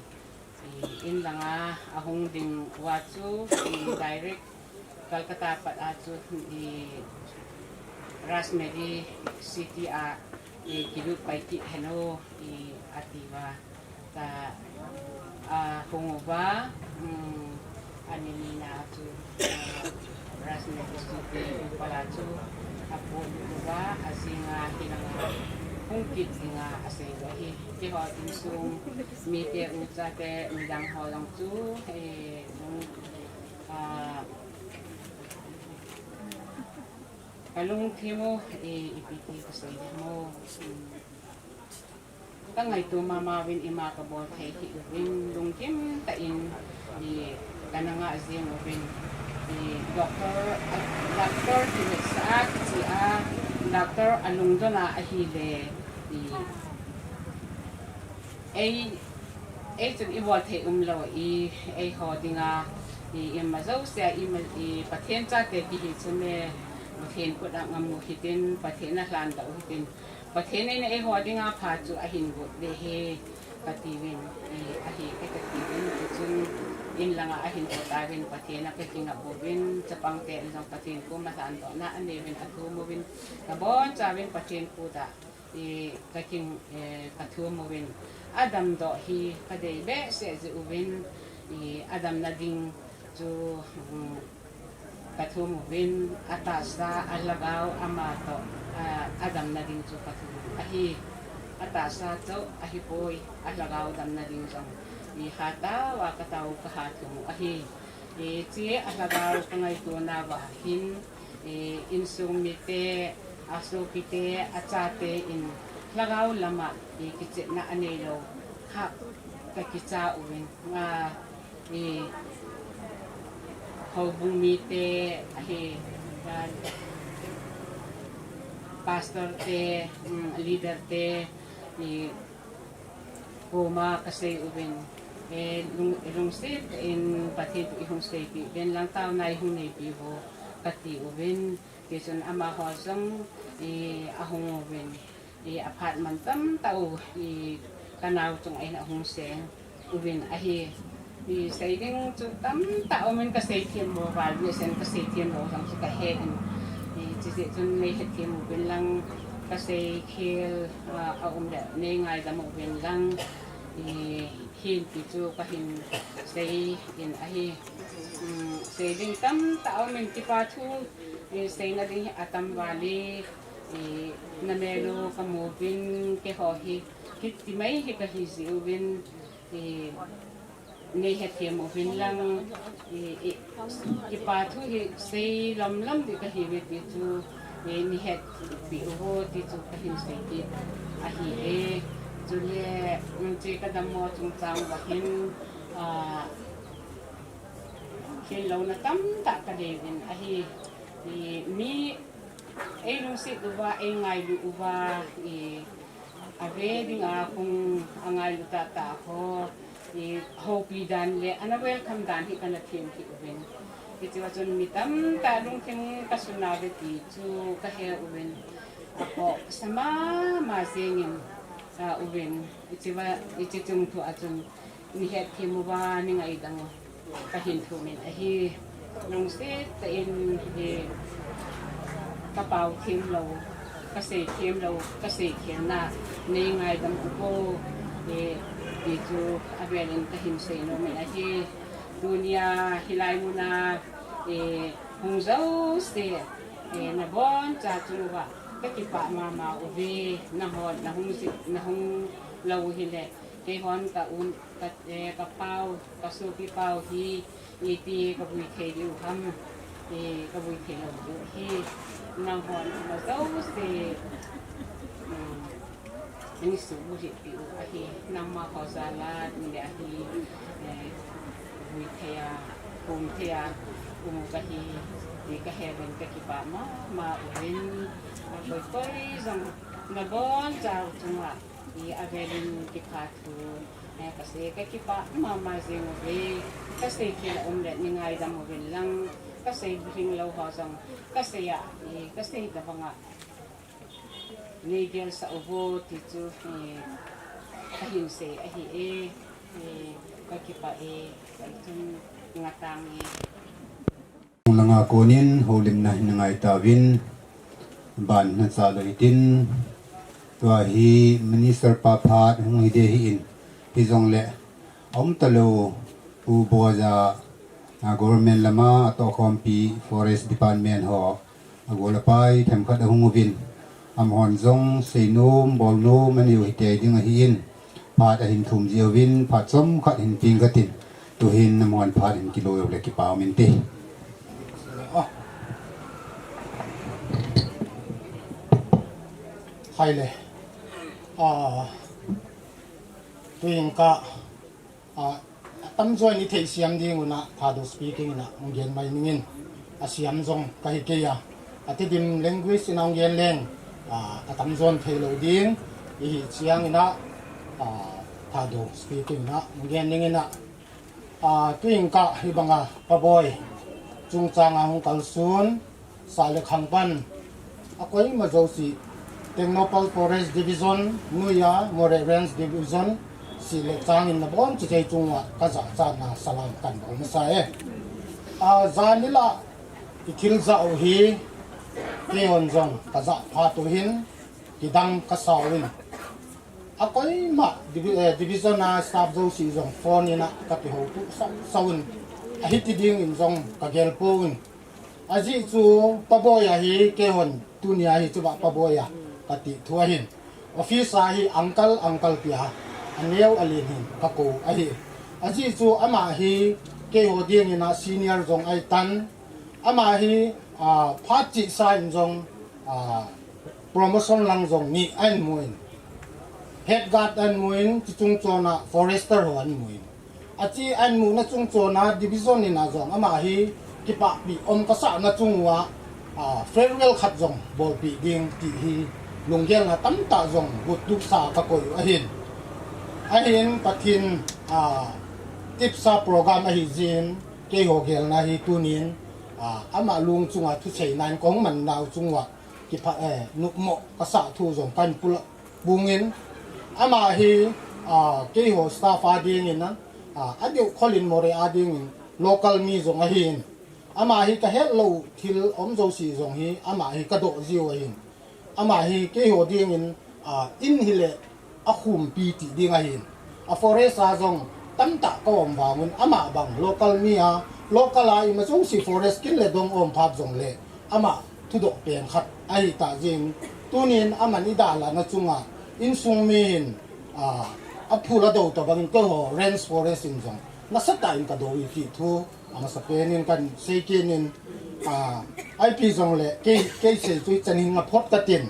I, inlanga ahung ding uva chu, i, direct Calcutta pat a chu, i, Raj Medicity a, i, kilut pai kit hen o, i, atiuva. Ta, ahung uva, um, ani nina chu, a, Raj Medicity Imphal a chu apolut uva, ajinga hilanga hung kit dinga asei u ahi. Keiho insung mite, u chate, midang ho jong chu, eh, lung, ah, kalungthim u, eh, ipi ti kasei ding ham. Kangaito mama uvin, ima kabol thei hih uvin, lungthim tah in, i, kana ngah jing uvin, i, doctor, doctor kivetsah a, kiche a, doctor alungdon a ahile, i, ei, ei chun ibol thei umlou, i, eiho dinga, i, ima jouse a, ima, i, Pathen chate kihi chun e, Pathen khut a ngam u hitin, Pathen a lhandoh u hitin, Pathen in eiho dinga pha chu ahin got ding ahi, katiuvin, i, ahi, e, katiuvin, tichun, inlanga ahin got tauvin, Pathen a kakingap uvin, chapangte in jong Pathen koma lhandohna anei uvin, athum uvin, kabonchauvin Pathen khuta, i, kaking, eh, kathum uvin, adamdoh hi kadei behseh jeh uvin, i, adamna ding chu, um, kathum uvin, atahsa, alhagao, amatoh, a, adamna ding chu kathum u ahi. Atahsa chauh ahipoi, alhagao damna ding jong, i, hatah uva katao u kaha thum u ahi. Hiche alhagao kangaito nauva hin, i, insung mite, asopite, achate in lhagao lama, i, kichepna aneilou, ha, kakicha uvin, a, i, houbung mite, ahi, a, pastor te, um, leader te, i, koma kasei uvin, e, lung, lungset in Pathen toh ihung seipeh uvin lang, taona ihung neipeh uvo kati uvin, tichun amaho jong, i, ahung uvin, i, aphat mantam tah u, i, Ka nao chunga hin ahung sei uvin ahi. I sei ding chu tamtah umin ka sei them lou val, mi sen ka sei them lou jong chu ka he in. I chi jeh chun nei hethem uvin lang ka sei khel, a, a um le nei ngaidam uvin lang. I hin ti chu ka hin sei in ahi. Um, sei ding tamtah umin kipa thu, i seina ding hi atam val e, i na mel u ka mu uvin keiho hi. Kiti mai hi ka hi ji uvin, i, nei hethem uvin lang, i, i, kipa thu hi sei lam lam ding ka hi uve ti chu, i, nei hetpi uvo ti chu ka hin sei kit ahi e. Chule, um, che ka dammo chungchang uva hin, a, khel louna tamtah ka nei uvin ahi, i, mi ei lungset uva, ei ngailu uva, i, a ve dinga hung a ngailu tahtah ho, i, houpi dan le ana welcome dan hi kana them kit uvin. Hichea chun mi tamtah lungthim ka sun uve ti chu ka he uvin. Apohsa mama jeng in, a, uvin. Hichea, hiche chungthua chun nei hethem uva, nei ngaidam u ka hin thum in ahi. Lungset tah in, eh, ka pao them lou, ka sei them lou, ka sei khelna nei ngaidam uvo, eh, ti chu avel in ka hin sei nom in ahi. Tunia hilai muna, eh, hung jouse, eh, naboncha chunga ka kipah mama uve. Nahon nahung ji, nahung lou hile, keihon ka un, ka, eh, ka pao, ka sopi pao hi, iti ka vui thei diu ham, i, ka vui thei lou diu hi. Nahon na jouse, um, ani suhbulhit piu ahi, nangma ho jal a nei le ahi, eh, vui thei a, um thei a, um u ka hi, ti ka he uvin ka kipah mama uvin, a koi koi jong nabonchau chunga, i, avel in kipa thu, eh, ka sei ka kipah mama jeng uve, ka sei khel a um le nei ngaidam uvin lang, ka sei bulhing lou ho jong, ka sei a, i, ka sei tabang a nei gelsah uvo ti chu, eh, ka hin sei ahi e, eh, ka kipah e, ka chun ngatang e. Langa konin houlimna hin ngai tauvin, ban na cha lou hitin, tua hi Minister pa phat hung hi ding ahin, hijongle, aum talou, Pu Boija, a, government lama atohkhompi Forest Department ho, agol apai themkhat ahung uvin, amahon jong seinom, bolnom aneiu hite ding ahin, phat ahin thum jiuvin, phat chomkhat hin peng katin, tuhin amahon phat hin kiloi uleh kipa um inte. Hai le. A, tuin ka, a, atamjo in i theisiam ding un a, Thadou speaking in a hung gen mai ning in, asiam jong kahi kei a, a Tedim language in a hung gen leng, a, atamjon thei lou ding, i hi chiang in a, a, Thadou speaking in a hung gen ning in a, a, tuin ka hibanga Paboi chungchang a hung kalson, sah le khang pan, a koima jouse, Tengnoupal Forest Division, Nuia, Moreh Range Division, sih le chang in nabonchauva chunga ka jachatna salam kan bol masa e. A, jan ila i thil jao hi, keihon jong ka ja phat u hin, kidang ka sa uvin. A koima divi-, eh, division a staff jouse jong phone in a ka kihouto sau sau in, ahi ti ding in jong ka gel pouvin. Ajeh chu Paboi a hi keihon tunia hi chuba Paboi a ka ti thu ahin. Office a hi uncle, uncle tia aneo alen hin ka kou ahi. Ajeh chu ama hi keiho ding in a senior jong ahi tan. Ama hi, ah, phat chesa in jong, ah, promotion lang jong ni ahin mu in. Head guard ahin mu in, chuche chung chon a forester ho ahin mu in. Ache ahin muna chung chon a division in a jong ama hi kipahpi um ka sahna chung uva, ah, farewell khat jong bolpeh ding ti hi lunggel na tamtah jong gutup sa ka koi u ahin. Ahin Pathen, ah, tipsa program ahi jeh in keiho gelna hi tunin, ah, ama lung chunga thusei nan kong man nau chunga kipah, eh, nopmo ka sa thu jong kan pula pungin, ama hi A, keiho staff a dingin a, a, adeh kholin Moreh a dingin local mi jong ahin. Ama hi kahet lou thil um jouse jong hi, ama hi kadoh jiu ahin. Ama hi keiho dingin, a, in hile akhumpi ti ding ahin. A forest a jong tamtah ka um vangin ama bang local mi a, local a ima jouse forest kin le dong um phat jongle ama thudoh pen khat ahi ta jing. Tunin aman idalhah na chunga insung mi hin, a, aphul adou tabang in keiho range forest in jong nasatah in kadou e ti thu amasapen in kahin sei kit in, a, ipi jongle kei, kei sei chu ichan hin ngaphot katin.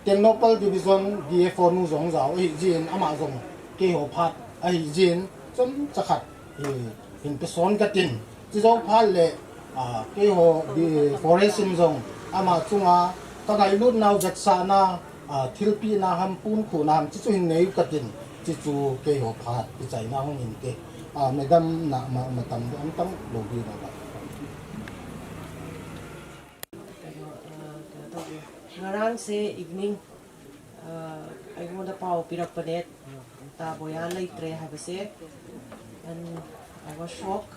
Tengnoupal Division D F O nu jong jao ahi jin, ama jong keiho phat ahi jin, chomcha khat hi, hin peson katin. Chujou phat le, a, keiho di forest in jong ama chunga kangailut nau vetsahna, a, thilpehna ham, punkhuhna ham, chuchu hin nei katin, chuchu keiho phat kichaina hung hinte. A, madam na ma, matam ding um tam lou ding na ba. Ngarang se evening, ꯑꯩꯉꯣꯟꯗ ꯄꯥꯎ ꯄꯤꯔꯛꯄꯅꯦ, ꯇꯥ ꯕꯣꯌꯥ ꯂꯩꯇ꯭ꯔꯦ ꯍꯥꯏꯕꯁꯦ꯫ And I was shocked.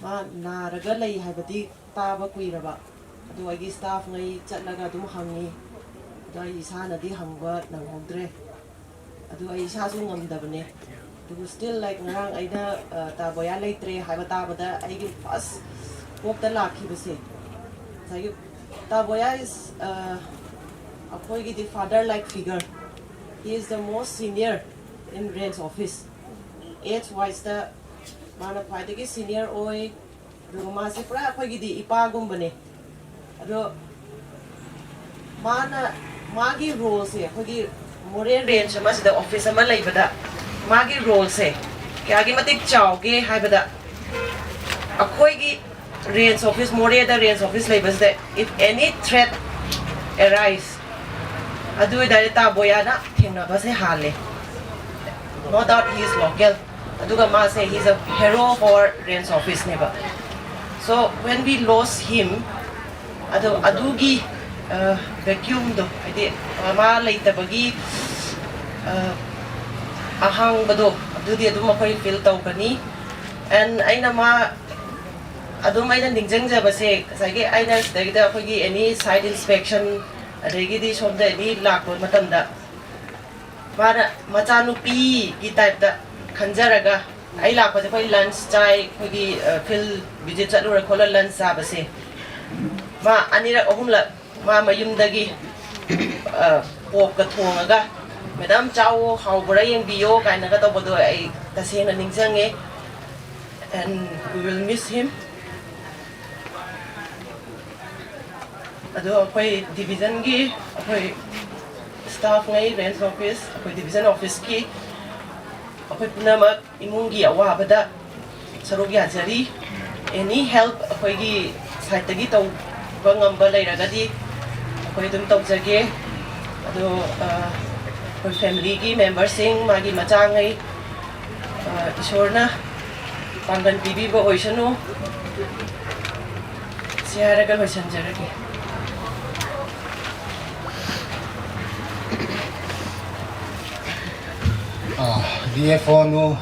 ꯃꯥ ꯅꯥꯔꯒ ꯂꯩ ꯍꯥꯏꯕꯗꯤ ꯇꯥꯕ ꯀꯨꯏꯔꯕ꯫ ꯑꯗꯨ ꯑꯩꯒꯤ staff ꯉꯩ ꯆꯠꯂꯒ ꯑꯗꯨꯝ ꯍꯪꯉꯤ꯫ ꯑꯗꯣ ꯑꯩ ꯏꯁꯥꯅꯗꯤ ꯍꯪꯕ ꯅꯪꯍꯧꯗ꯭ꯔꯦ꯫ ꯑꯗꯨ ꯑꯩ ꯏꯁꯥꯁꯨ ꯉꯝꯗꯕꯅꯦ꯫ ꯑꯗꯨꯕꯨ still, like, ꯉꯔꯥꯡ ꯑꯩꯅ, ꯑ, ꯇꯥ ꯕꯣꯌꯥ ꯂꯩꯇ꯭ꯔꯦ ꯍꯥꯏꯕ ꯇꯥꯕꯗ ꯑꯩꯒꯤ first ꯀꯣꯛꯇ ꯂꯥꯛꯈꯤꯕꯁꯦ, ꯉꯁꯥꯏꯒꯤ ꯇꯥ ꯕꯣꯌꯥ is, ꯑ, ꯑꯩꯈꯣꯏꯒꯤꯗꯤ father like figure. He is the most senior in range office. Age wise ꯇ ꯃꯥꯅ ꯈ꯭ꯋꯥꯏꯗꯒꯤ senior ꯑꯣꯏ꯫ ꯑꯗꯨꯒ ꯃꯥꯁꯦ ꯄꯨꯔꯥ ꯑꯩꯈꯣꯏꯒꯤꯗꯤ ꯏꯄꯥꯒꯨꯝꯕꯅꯦ꯫ ꯑꯗꯣ ꯃꯥꯅ, ꯃꯥꯒꯤ role ꯁꯦ, ꯑꯩꯈꯣꯏꯒꯤ Moreh range ꯑꯃꯁꯤꯗ office ꯑꯃ ꯂꯩꯕꯗ ꯃꯥꯒꯤ role ꯁꯦ ꯀꯌꯥꯒꯤ ꯃꯇꯤꯛ ꯆꯥꯎꯒꯦ ꯍꯥꯏꯕꯗ, ꯑꯩꯈꯣꯏꯒꯤ range office, Moreh ꯗ range office ꯂꯩꯕꯁꯤꯗ, if any threat arise, ꯑꯗꯨ ꯑꯣꯏꯇꯥꯔꯗꯤ ꯇꯥ ꯕꯣꯌꯥꯅ ꯊꯦꯡꯅꯕꯁꯦ ꯍꯥꯜꯂꯦ꯫ No doubt he is local. ꯑꯗꯨꯒ ꯃꯥꯁꯦ, he's a hero for range office ꯅꯦꯕ꯫ So when we lost him, ꯑꯗꯣ ꯑꯗꯨꯒꯤ, ꯑ, vacuum ꯗꯣ, ꯍꯥꯏꯗꯤ, ꯑ, ꯃꯥ ꯂꯩꯇꯕꯒꯤ, ꯑ, ꯑꯍꯥꯡꯕꯗꯣ, ꯑꯗꯨꯗꯤ ꯑꯗꯨꯝ ꯑꯩꯈꯣꯏ feel ꯇꯧꯒꯅꯤ꯫ And ꯑꯩꯅ ꯃꯥ, ꯑꯗꯨꯝ ꯑꯩꯅ ꯅꯤꯡꯁꯤꯡꯖꯕꯁꯦ, ꯉꯁꯥꯏꯒꯤ ꯑꯩꯅ ꯁꯤꯗꯩꯗ ꯑꯩꯈꯣꯏꯒꯤ any site inspection, ꯑꯗꯒꯤꯗꯤ ꯁꯣꯝꯗ any ꯂꯥꯛꯄ ꯃꯇꯝꯗ, ꯃꯥꯅ ꯃꯆꯥꯅꯨꯄꯤꯒꯤ type ꯇ ꯈꯟꯖꯔꯒ, ꯑꯩ ꯂꯥꯛꯄꯁꯦ ꯑꯩꯈꯣꯏ lunch ꯆꯥꯏ, ꯑꯩꯈꯣꯏꯒꯤ, ꯑ, field visit ꯆꯠꯂꯨꯔ ꯈꯣꯠꯂ lunch ꯆꯥꯕꯁꯦ, ꯃꯥ ꯑꯅꯤꯔꯛ ꯑꯍꯨꯝꯂꯛ ꯃꯥ ꯃꯌꯨꯝꯗꯒꯤ, ꯑ, pork ꯀ ꯊꯣꯡꯉꯒ, "Madam, ꯆꯥꯎꯋꯣ, ꯍꯥꯎꯕ꯭ꯔꯥ ꯌꯦꯡꯕꯤꯌꯣ" ꯀꯥꯏꯅꯒ ꯇꯧꯕꯗꯣ ꯑꯩ ꯇꯁꯦꯡꯅ ꯅꯤꯡꯁꯤꯡꯉꯦ꯫ And we will miss him. ꯑꯗꯣ ꯑꯩꯈꯣꯏ division ꯒꯤ, ꯑꯩꯈꯣꯏ staff ꯉꯩ, range office, ꯑꯩꯈꯣꯏ division office ꯀꯤ, ꯑꯩꯈꯣꯏ ꯄꯨꯝꯅꯃꯛ ꯏꯃꯨꯡꯒꯤ ꯑꯋꯥꯕꯗ ꯁꯔꯨꯛ ꯌꯥꯖꯔꯤ꯫ Any help ꯑꯩꯈꯣꯏꯒꯤ side ꯇꯒꯤ ꯇꯧꯕ ꯉꯝꯕ ꯂꯩꯔꯒꯗꯤ ꯑꯩꯈꯣꯏ ꯑꯗꯨꯝ ꯇꯧꯖꯒꯦ꯫ ꯑꯗꯣ, ꯑ, ꯑꯩꯈꯣꯏ family ꯒꯤ member ꯁꯤꯡ, ꯃꯥꯒꯤ ꯃꯆꯥꯉꯩ, ꯑ, ꯏꯁꯣꯔꯅ ꯄꯥꯡꯒꯜ ꯄꯤꯕꯤꯕ ꯑꯣꯏꯁꯅꯨ꯫ ꯁꯤ ꯍꯥꯏꯔꯒ ꯂꯣꯏꯁꯤꯟꯖꯔꯒꯦ꯫ ꯑ, D F O ꯅꯨ,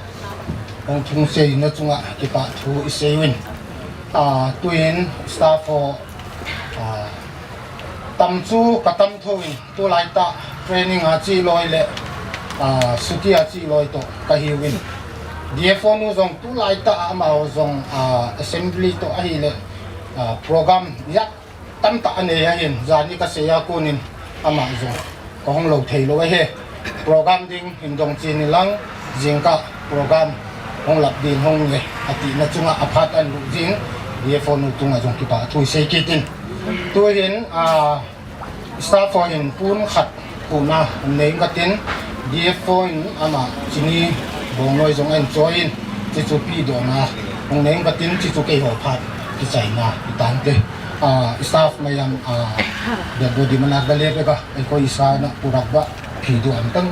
ꯍꯣꯡꯊꯨꯡ ꯆꯩꯅ ꯆꯨꯡꯉ ꯀꯤꯄꯥ ꯊꯨ ꯏꯁꯩ ꯋꯤꯟ꯫ ꯑ, ꯇꯨꯏꯟ staff ꯍꯣ, ꯑ, ꯇꯝ ꯆꯨ ꯀꯇꯝ ꯊꯨ win. Tulai tah training a chi loi le, ah, suti a chi loi toh kahiuvin. D F O nu jong tulai tah a amaho jong, ah, assembly toh ahile, ah, program jat tamtah anei ahin, jani kasei a konin ama jong kahung lou thei lou ahi. Program ding hin dong chin lang, jingkah program hung lap din hung nge, ati na chunga aphat ahin lut jing, D F O nu chunga jong kipa thu sei kit in. Tuhin, ah, Staff ho hin pun khat puna nei katin, D F O in ama chini bongnoi jong ahin choi in, chichu pi dona hung nei katin, chichu keiho phat kichaina itante. Ah, staff mayam, ah, the body mana gale rega, ei koi isa na purak ba, pi du amtang,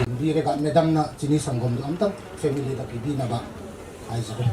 indi rega madam na chini sanggom du amtang, family da pi di na ba, ai sabe.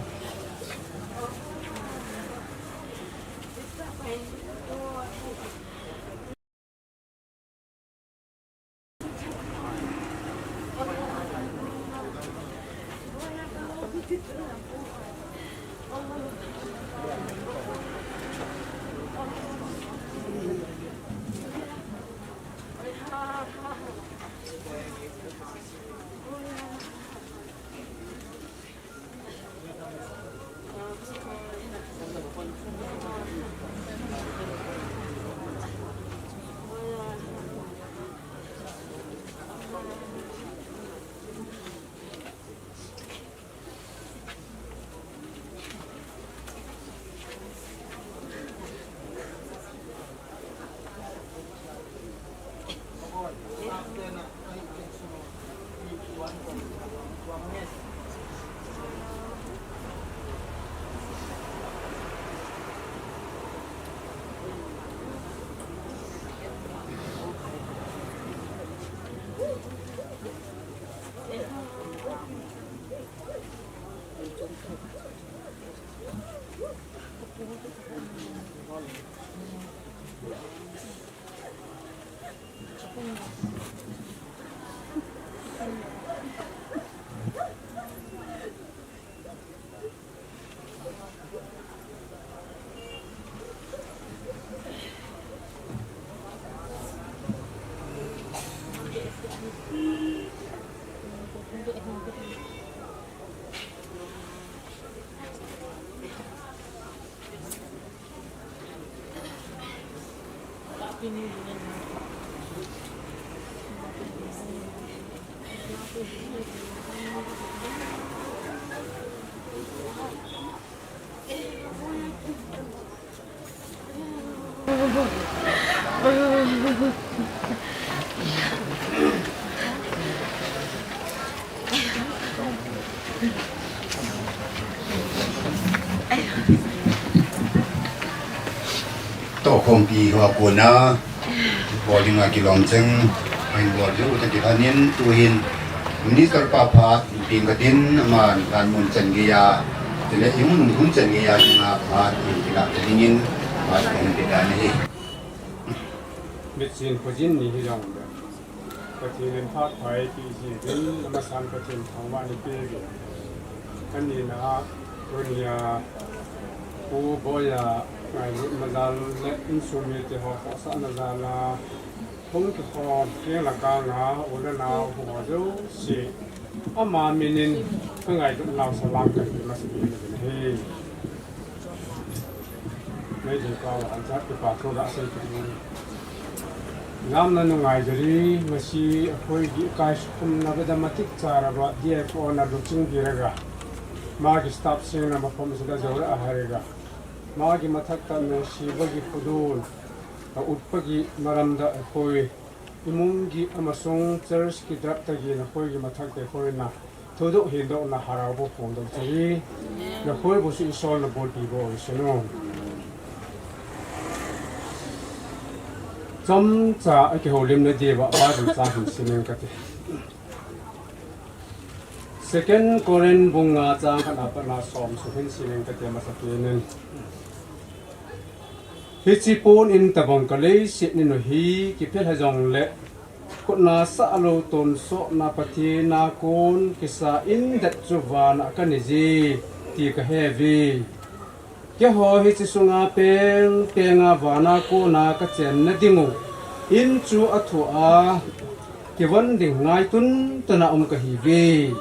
Toh khompi ho a kona, bol dinga kilom cheng, ahin bol diu ta kilhanin, tuhin Minister pa phat ping katin, aman lhan mun chan geiya, tile ihung mun hun chan geiya dinga phat in kila ta dingin, phat kong pe dan ahi. Mitsin khojin ni hi jong le, Pathen in phat pha eipeh jiuvin, amasan Pathen thangvah in ipeuvin. Anina a, tunia, Pu Boiya ngailutna jal le insung mite ho khohsahna jal a, hung kikhom teng le kanga u le nao ho jouse, ama minin ka ngailutnau salam kahin pe masa peh in ahi. Meidil pao a anchat kipa thu gasei kit in. Jamna nungai jari, masi akhoi gih kai sukhumna bada matik charaba D F O na luching diraga, magi staff singna maphom sida jora ahariga, magi mathak ta nungsiba gi khudun a utpa gi maramda akhoi, imung gi amasung church kidat ta gi nakhoi gi mathak te khoi na thudoh hindohna harau bo phongdoh chari, nakhoi bo su Isol na bolpi bo isenu. Chomcha akihoulimna diuva Bible chang hin simin kate. Second Corinth bung nga chang khat a pat na som su hin simin kate masa penin. Hiche pon in tabang ka leiset nin u hi, kiphel hijongle, khutna sah lou tonsotna Pathen a kon kisa indet chu vana kane je, ti kahe uve. Keiho hiche sunga peng penga vana kona kachenna ding u in chu athu a kivon ding ngaitun tana um kahiuve.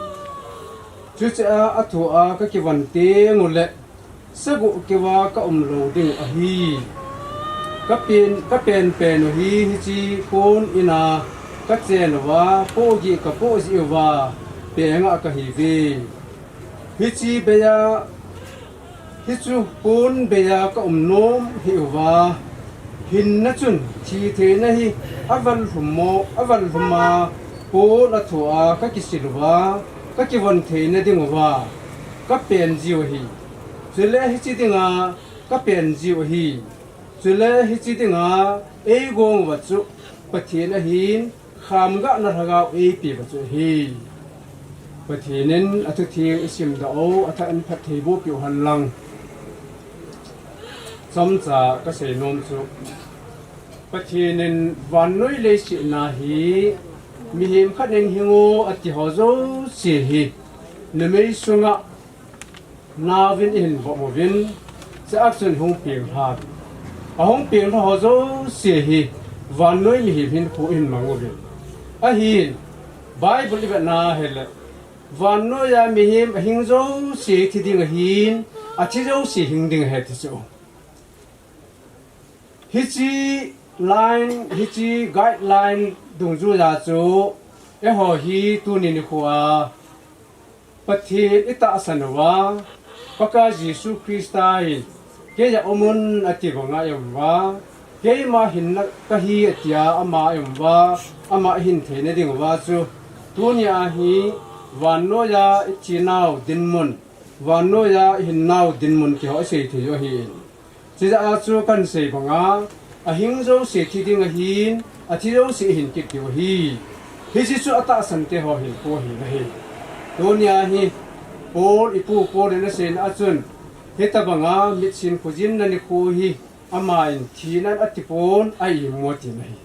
Chuche a athu a kakivon teng ule, saguh keuva kaum lou ding ahi. Kapen, kapenpen u hi hiche pon ina kachen uva, pohgih kapoh jeh uva, penga kahiuve. Hiche beiya, hiche pon beiya kaum nom hih uva, hinna chun thitheina hi aval lhum mo, aval lhum a, pon athu a kakisil uva, kakivon theina ding uva, kapen jiu ahi. Chule hiche dinga kapen jiu ahi. Chule hiche dinga eigong uva chu Pathen ahin, khamgahna lhagao eipeuva chu ahi. Pathen in athutheng isimdoh u, athah in phattheiboh peh u henlang. Chomcha kasei nom chu, Pathen in vannoi leiset na hi mihem khat in hingu atiho jouse hi numei sunga naovin eihin vom uvin, chua chun hung penglha. Ahung penglha ho jouse hi vannoi mihem hinkho eihin mang uvin. Ahin, Bible ivetna hile, vannoiya mihem ahing jouse thi ding ahin, athi jouse hing ding ahi ti chu. Hiche line, hiche guideline dungjuiya chu, eiho hi tuni nikhoa Pathen itahsan uva, Pakai Jesu Christa in, keiya umun ati banga ium uva, keima hinna kahi atia ama ium uva, ama ihin theina ding uva chu, tunia hi vannoiya ichenau dinmun, vannoiya ihinnau dinmun keiho isei thei u ahin. Chujeh a chu kahin sei banga, ahing jouse thi ding ahin, athi jouse ahin kit diu ahi. Hiche chu atahsan teho hinkho ahi nahi. Tunia hi, Paul, ipu Paul in aseina a chun, hitobanga mitsin khojinna nikho hi, Aman thina in atipon a imu tina ahi.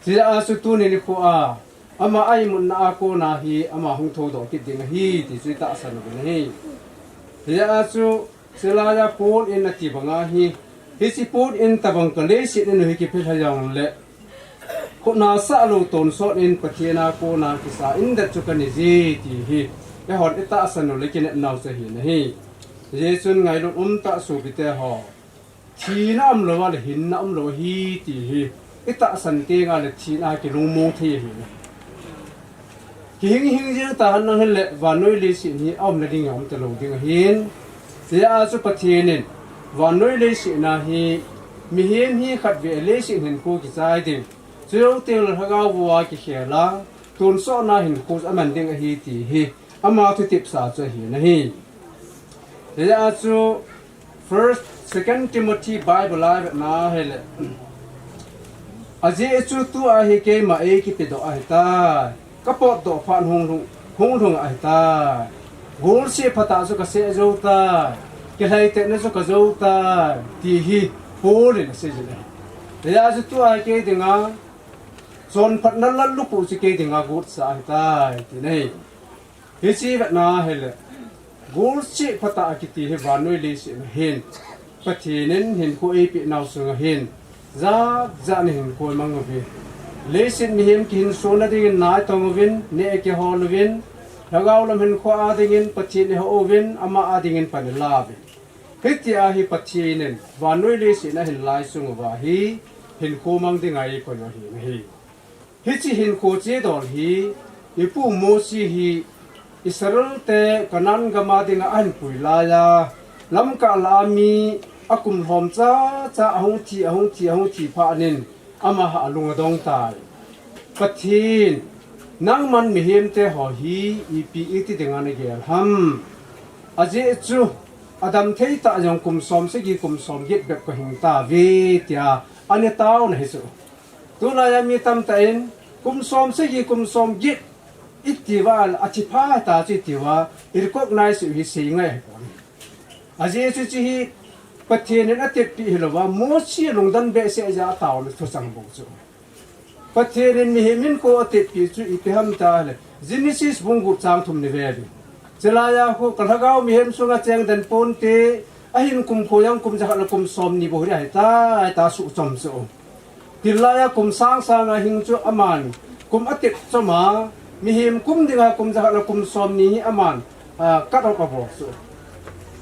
Hijeh a chu tuni nikho a ama a imutna a kona hi ama hung thoudoh kit ding ahi ti chu itahsan uvin ahi. Hijeh a chu, hilai a pon in ati banga hi, hiche pon in tabang ka leiset in u hi kiphel ha jongle, khonasah lou tonsot in Pathen a kona kisa indet chu kani ji ti hi eihon itahsan u le kinepnau chu ahi nahi. Hijeh chun ngailut umtah sopite ho. Thina umlou a le hinna umlou ahi ti hi itahsan tengle thina kilungmong thei ahi nahi. Kihing hing jeng tahen lang hile vannoi leiset hi aumna ding aum talou ding ahin. Hijeh a chu Pathen in vannoi leiset na hi mihem hi khatvei leiset hinkho kichai ding, chujou tengle lhagao a kikhel a, tonsotna hinkho aman ding ahi ti hi ama thutepsa chu ahi nahi. Hijeh a chu First, Second Timothy Bible a ivetna hile, ajeh chu tua hi keima eikipedoh ahitai, kapotdoh phat hunglhung, hunglhung ahitai, golseh phatah chu kaseh jou tai, kilhaitetna chu kajou tai, ti hi Paul in asei jin ahi. Hijeh a chu tua hi kei dinga chonphatna lallupu chu kei dinga gotsa ahitai ti nahi. Hiche vetna hile, golseh phatah kiti hi vannoi leiset na hin, Pathen in hinkho eipehnau sunga hin, jat jat in hinkho imang uve. Leiset mihem kihinsona dingin na itong uvin, neh kihol uvin, lhagao lam hinkho a dingin Pathen ihou uvin, ama a dingin pan ila uvin. Hitia hi Pathen in vannoi leiset na hin lai sung uva hi hinkho mang dinga eikoi u ahi nahi. Hiche hinkho chedol hi, ipu Mosi hi Israel te Canaan gam a dinga ahin pui laiya, lamkah lah a mi akum lhom chacha ahung thi, ahung thi, ahung thi phat in, ama ha alung adong tai. Pathen, nangman mihem te ho hi ipi iti dinga nagel ham? Ajeh chu, adam thei tah jong kum som sagi, kum som get bep kahing tauve, tia ana taona hi chu. Tulaiya mi tamtah in, kum som sagi, kum som get, iti uva, athi pha ta chu iti uva, i recognize u hi sei ngai ahipoi. Ajeh chu hiche hi, Pathen in atepeh hilouva, Mosi lungdon behseh jeh a ataona thuchang bou chu. Pathen in mihem hinkho atepeh chu ipi ham tile, Genesis bung gup chang thum ni ve uvin. Chulaiya khu ka lhagao mihem sunga cheng den ponte, ahin kum kho jong kum jakhat le kum som ni bou hi ahitai, tia suhchom chu. Tilaiya kum sang sanga hing chu aman, kum atep chom a, mihem kum dinga kum jakhat le kum som ni hi aman, a, cut off abol chu.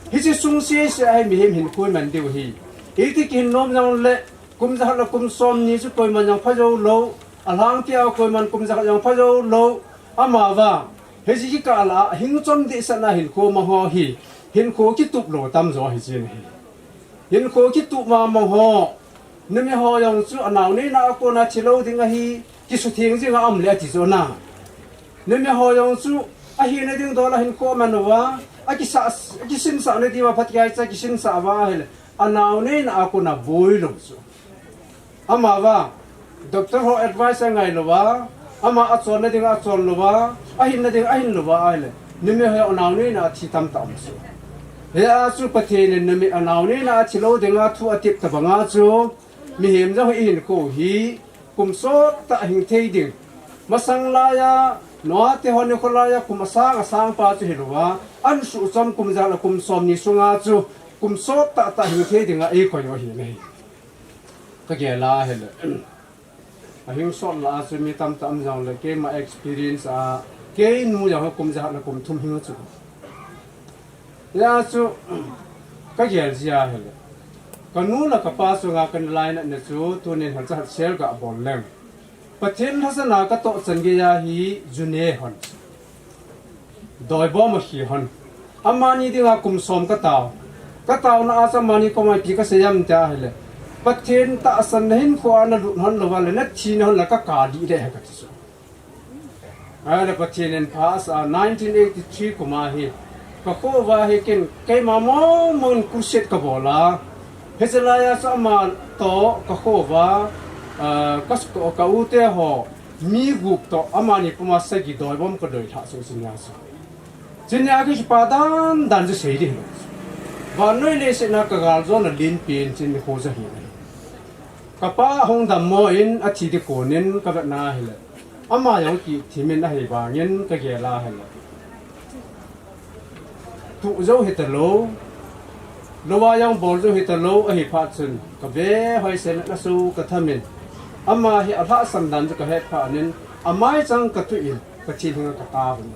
Hiche sung sese a hi mihem hinkho iman diu ahi. Iti kihin nom jongle, kum jakhat le kum som ni chu koiman jong pha jou lou, alhangpia koiman kum jakhat jong pha jou lou, amavang, hiche kikah lah a hing chom dehset na hinkho mang ho hi, hinkho kitup lou atam jo ahi jin ahi. Hinkho kitup mama ho, numei ho jong chu anao neina a kona thi lou ding ahi, kisutheng jing a um le ati jo na. Numei ho jong chu ahina ding dol a hinkho aman uva, akisa, akisinsah na diuva phatchomcha kisinsah uva ahile, anao neina a kona boi lou chu. Amavang, doctor ho advice angai louva, ama achonna ding achon louva, ahinna ding ahin louva ahile, numei ho anao neina a thi tamtah um chu. Hia chu Pathen in numei anao neina a thi lou dinga thu atep tabanga chu, mihem jong hi ihinkho hi, kum sottah hing thei ding. Masang laiya, Noah te ho nikho laiya, kum asang asang pa chu hilouva, an suhchom kum jakhat le kum som ni sunga chu, kum sottah tah hing thei dinga eikoi u ahi nahi. Kagel a hile. Ahing sot lah a chu mi tamtah um jongle, keima experience a, keinu jong kum jakhat le kum thum hing chu. Hia chu, kagel jia hile. Kanu le kapa chunga kana lainatna chu, tunin halcha hatsel gabol leng. Pathen lhasam a katoh chan geiya hi, ju ne hon. Doibom ahi hon. Amani dinga kum som katao. Kataona a chu amani koma ipi kasei em tia hile, Pathen tahsanna hinkhoa nalut hon louva le nathi nahon le kakap ding ahi kati chu. Ahile Pathen in pha asa nineteen eighty-three kum a hi, kakho uva hi ken keima mong mong in crusade kabol a. Hiche laiya chu ama toh kakho uva, ah, ka, ka u te ho, mi gup toh amani puma sagi doibom kadoi lhah chu chunia chu. Chunia kipa dan dan chu sei ding hilou. Vannoi leiset a kagaljona lenpen chu nikho chu ahi. Kapa hung dammo in athi ding konin kavetna hile, ama jong kithimin ahi vangin kagel a hile, tuh jou hitalou, louva jong bol jou hitalou ahi phat chun kave hoisen in aso kathamin, ama hi alhahsam dan chu kahet phat in amai chang katuh in Pathen henga kataovin,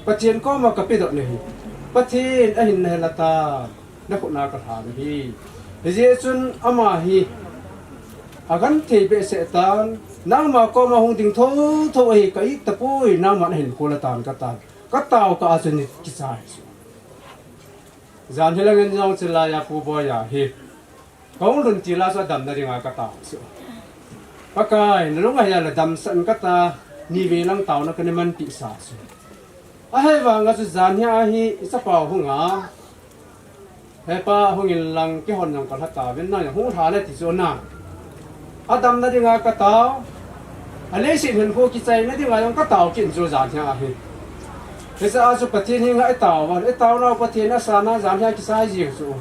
Pathen koma kapedoh nahi. Pathen, ahin nahe latan, nakhutna kalhan ahi. Hijeh chun ama hi agenthei behseh tan, nangma koma hung ding thotho ahi, ka-it tapoi, nangman ahin khol latan katan. Katao kah a chun ni kichai chu. Jan hilangin jong chulaiya Pu Boiya hi kahung lhun til a chu adamna dinga katao chu. Pakai, nalung ahile damsah in kata, nivei lang taona kana manpeh sa chu. Ahivanga chu janhi a hi ichapau hunga, He pa, hungin lang, keihon jong kalha tauvin, nang jong hung lha le ti chu na. Adamna dinga katao, aleiset hinkho kichaina dinga jong katao kit chu janhi a hi. Hiche a chu Pathen henga itaova, itaonau Pathen asana janhi a kichai jing chu.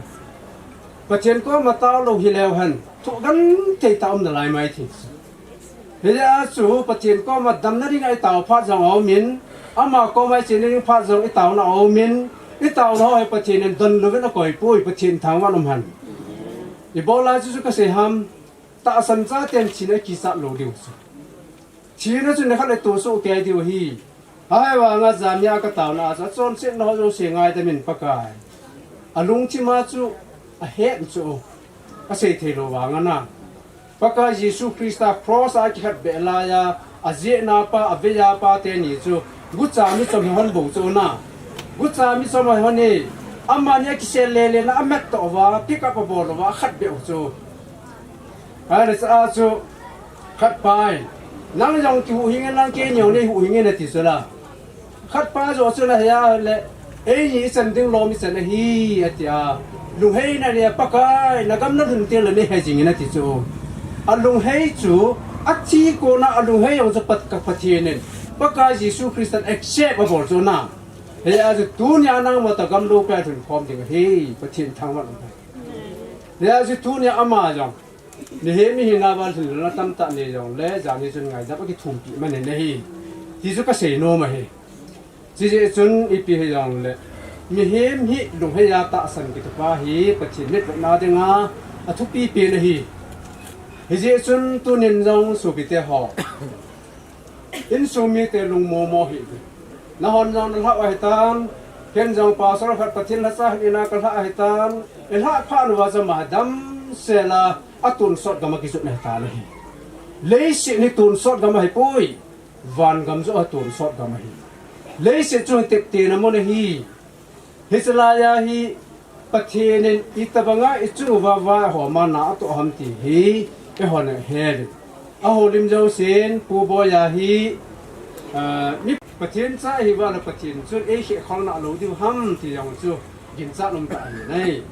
Pathen koma taolou hileu hen, thu genthei tah um nalai mai thei chu. Hijeh a chu Pathen koma damna dinga itao phat jong aumin, ama koma iche ding phat jong itaona aumin, itaona ho hi Pathen in donlouvin akoipoi, Pathen thangvah in um hen. Ibola chu chu kasei ham, tahsan chaten thina kichat lou diu chu. Thina chu nikhat le tohsoh kei diu ahi. Ahivanga janhi a kataona a chu, achonsetna ho jouse ngaidamin Pakai, alungthima chu ahet chu, asei theilou vanga na. Pakai Jesu Christa cross a kikhetbeh laiya, ajehna pa, aveiya pa teni chu, gucha michom hi hon bou chu na. Gucha michom hi hon e, amani akisel lele na, amat toh uva, pick up abol uva, akhetbeh u chu. Ahile hiche a chu, khatpa in, nang jong kihuhhing in lang, keini jong neihuhhing in ati chu la. Khatpa joh chun ahia le, eini ichan ding lom ichan ahi, atia. Lungheina nei a, Pakai, nagam nalhun teng le neihai jingin ati chu. Alunghei chu, athi kona alunghei jong chu Pat-, ka Pathen in, Pakai Jesu Christa in accept abol chu na. Hijeh a chu tunia nangma toh gam loupia lhun khom ding ahi, Pathen thangvah in um hen. Hijeh a chu tunia ama jong, mihem ihina uva lhinlelna tamtah nei jongle, janhi chun ngaidam akithumpeh man in ahi, ti chu kasei nom ahi. Chujeh chun ipi hijongle, mihem hi lungheiya tahsan kitupa hi Pathen mitvetna dinga athupi pen ahi. Hijeh chun tunin jong sopite ho, insung mite lungmomo hih uvin. Nahon jong nalhah u ahitan, ken jong pastor khat Pathen lhacha hin ina kalhah ahitan, ilhah phat uva chu ama damsel a, atonsot gam a kijotna ahitan ahi. Leiset hi tonsot gam ahipoi, vangam joh a tonsot gam ahi. Leiset chu teptena mun ahi. Hiche laiya hi Pathen in itobanga ichung uva vaihom a na atoh ham ti hi eihon ihet uvin. Ahoulim jousen Pu Boiya hi, ah, mi Pathen cha ihiuva le Pathen chun eikhehkhol nalou diu ham ti jong chu ginchat umtah ahi nai.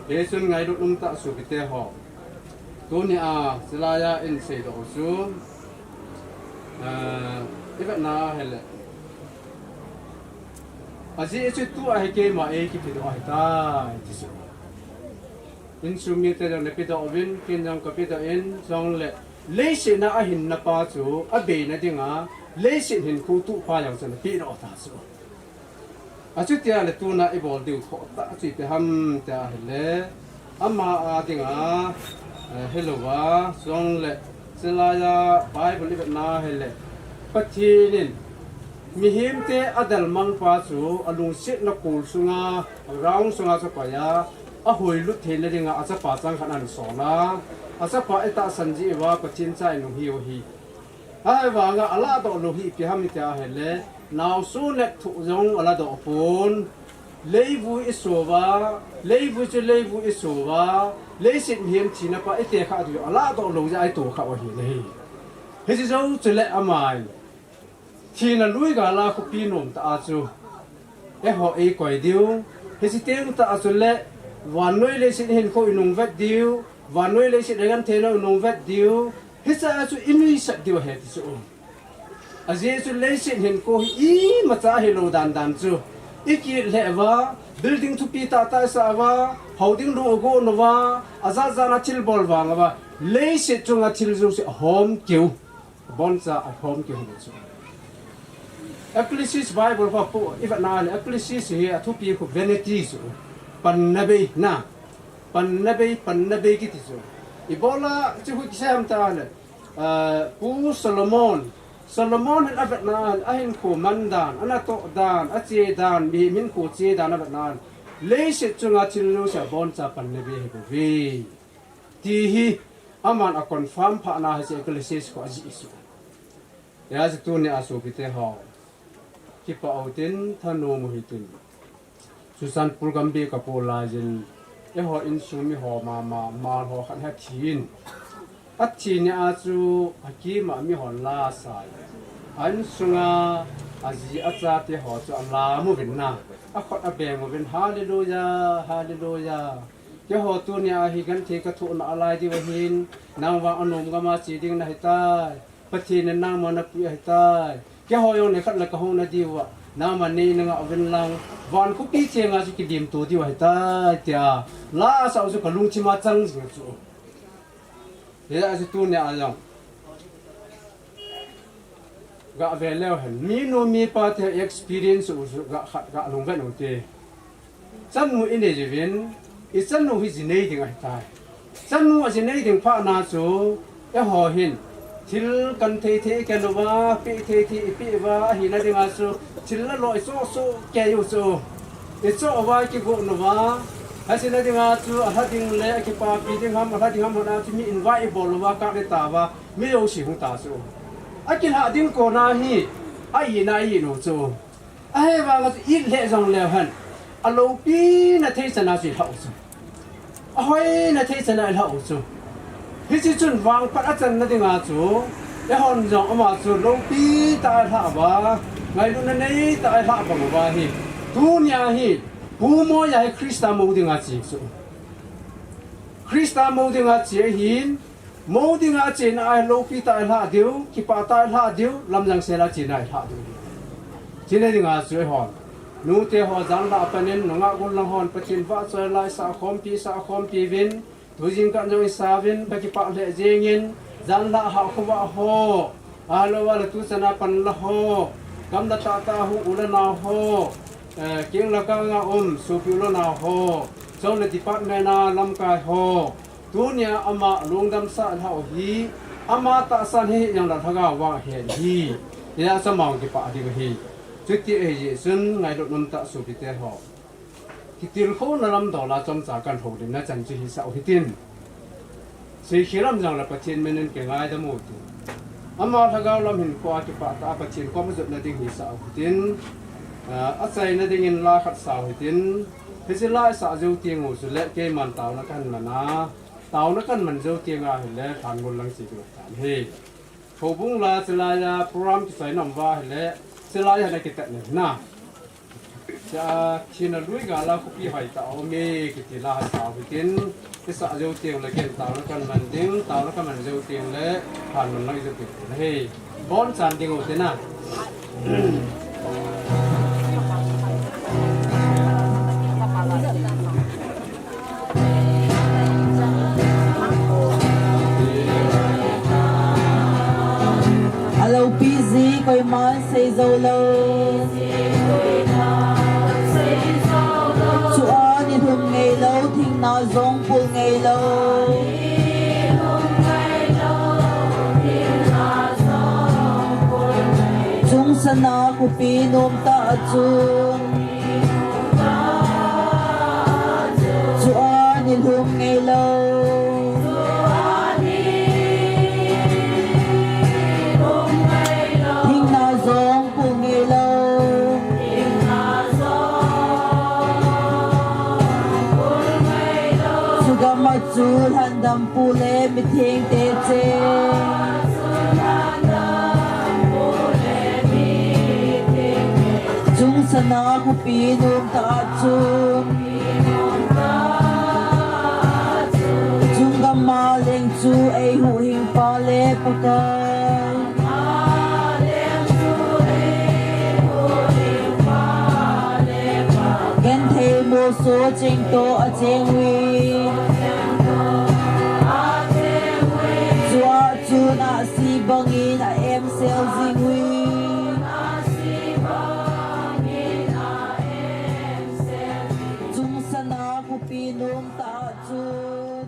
Hichun ngailut umtah sopite ho. Tunia chulaiya iseidoh u chu, ah, ivetna hile, ajeh chu tua hi keima eikipedoh ahitai ti chu. Insung mite jong napedoh uvin, ken jong kapedoh in, jongle leiset a ahinna pa chu abeina dinga, leiset hinkho tuhpa jong chu napedoh ta chu. Achutia le tuna ibol diu khoh tah chu ipi ham tia ahile, ama a dinga, eh, hilouva, jongle chulaiya Bible ivetna hile, Pathen in mihemte adelmang pa chu alungsetna kol sunga, ground sunga chu akoiya, ahoilut theina dinga achapa chang khat ahinsol a, achapa itahsan jeh uva Pathen cha inung hiu ahi. Ahivanga alahdoh lou hi ipi ham tia ahile, naosen le thoh jong alahdoh pon, leivui isouva, leivui chu leivui isouva, leiset mihem thina pa itekha diu alahdoh lou jeh a itohkhah u ahi nahi. Hiche jou chule aman thina lui gal a khopi nomtah a chu eiho eikoi diu, hiche tengtah a chule vannoi leiset hinkho inung vet diu, vannoi leiset a gentheina inung vet diu, hiche a chu inuisat diu ahi ti chu. Ajeh chu leiset hinkho hi imacha ahilou dandan chu, ikit lheh uva, building thupi tahtah isah uva, hou ding lung agon uva, ajat jat a thilbol vang uva, Leiset chunga thil jouse ahom keu. Boncha ahom keu hi chu. Ecclesiastes Bible pa pu, i vet na le Ecclesiastes hi athupi khu vanity chu. Panna bei na. Panna bei, panna bei kiti chu. Ibola chu khu kisei ham ta le. Ah, Pu Solomon. Solomon hin a vet na, ahinkho man dan, ana toh dan, ache dan, mihem hinkho che dan a vet na. Leiset chunga thil jouse aboncha panna bei hi bou ve. Ti hi, aman a confirm pha na hi chu Ecclesiastes khu ajih chu. Hijeh a chu tunia sopite ho. Kipah u hitin, thanom u hitin. Churachandpur gam beh kapo laiyin, eiho insung mi ho mama, mal ho khat hi athin. Athi nia chu, akima mi hon la asai. A insunga, aji achate ho chu alam uvin na. Akhut abeng uvin, Hallelujah, Hallelujah. Keiho tunia hi genthei kathoh nalai diu ahin, nang vang anom gama che ding nahitai. Pathen in nangma napui ahitai. Keiho jong nikhat le kahung nadiu a, nangma nei nangah uvin lang, van khopi chenga chu kidim to diu ahitai, tia la asah u chu kalungthim a chang jing chu. Hijeh a chu tunia jong gah ve leu hen, minu mipa te experience u chu gah khat gah lungvet u te. Chanu inei uvin, ichanu hi jinei ding ahitai. Chanu ajinei ding phat na chu, eiho hin thil kan thei thei iken uva, peh thei thei ipeh uva, ahina dinga chu thil la loi choh choh kei u chu. Ichoh uva kigon uva, ahina dinga chu alha ding le akipapi ding ham, alha ding ham hon a chu mi invite ibol uva, kah le tauva, mi jouse hung ta chu. Akilhah ding kona hi, a-itna a-it u chu. Ahivanga chu it lheh jongleu hen, aloupina thei chana chu ilhah u chu. Ahoina thei chana ilhah u chu. Hiche chun vangphat achanna dinga chu, eihon jong ama chu loupi tah a ilhah uva, ngailutna nei tah a ilhah bang uva hi. Tunia hi, Pu Moiya hi Christa mou dinga che chu. Christa mou dinga che ahin, mou dinga chena a loupi tah a ilhah diu, kipah tah a ilhah diu, lamjang sela chena a ilhah diu. Chena dinga chu eihon. Nute ho janlhah a panin, nungah gollhang hon Pathen vahchoi la isah khompi, isah khompi uvin, tujingkah jong isah uvin, kakipah lheh jengin, janlhah hah khovah ho, ahilouleh tuchan a panla ho, gamla tahtah a hung u le nao ho, eh, keng le kang a um sopi u le nao ho, chule department a lamkai ho, tunia ama lungdamsah lhah u hi, ama tahsan hihen jongle lhagao vang ahen ahi. Hijeh chun ama kipah ding ahi. Chuti ahijeh chun ngailut umtah sopite ho. Kitilkhouna lam dola chomcha kahin houlimna chan chu hisah u hitin. Seikhel lam jongle Pathen minin kingaidam u hitin. Ama lhagao lam hinkhoa kipah tah a Pathen koma jotna ding hisah u hitin. Ah, achaina dingin la khat sa u hitin. Hiche la isah jou teng u chule keiman taona kahin man a. Taona kahin man jou teng ahile lhanmol lang che ding ahitan ahi. Houbung la chulaiya program kichai nom uva ahile, chulaiya ana kitet na. Cha thina lui gala khopi hoitah a um e kiti la hasa u hitin, isah jou teng le ken taona kahin man ding, taona kaman jou teng le, lhanmol lang ijou teng le hi. Bonchan ding u hitin a. Aloupi ji koiman sei jou lou. Chua nilhum ngei lou, thingna jong pul ngei lou. Chungsana khopi nomtah a chun. Chua nilhum ngei lou. Thingna jong pul ngei lou. Chugam a chu lhandampu le mithengte cheng. Chungsana khopi nomtah a chun. Chunggam a leng chu eihuhhingpa le Pakai. Genthei molso cheng toh acheng uvin. Nasi bangin a em sel jing ui. Chungsana khupi nom ta chun.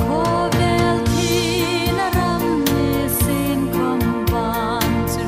Khovel thina ram nisin kom ban chu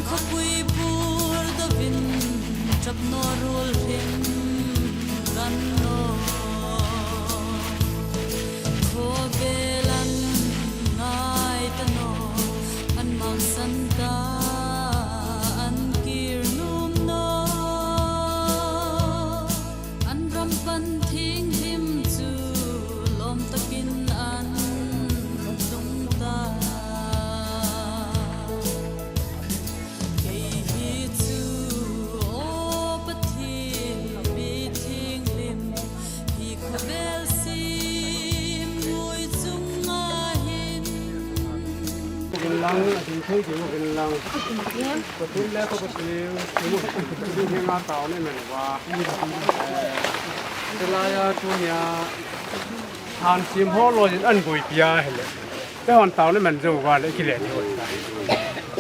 Khopui pur dovin chapno rul him ganno. Khovel an ngaitano, an mangsan ta, an kirnumno. An ram pan thing him chu lom takin an tung ta. Kei hi chu, O Pathen, mi thing lim, hi khovel sim ngui chunga hin. Uvin lang, a ding thei ding uvin lang. Pathen le ka Pathen, Pathen hi nga tao ne men va. Eh, Selaya tunia, han sim ho lo jin an gui pia hele. Te hon tao ne men jo va le kile ni ho.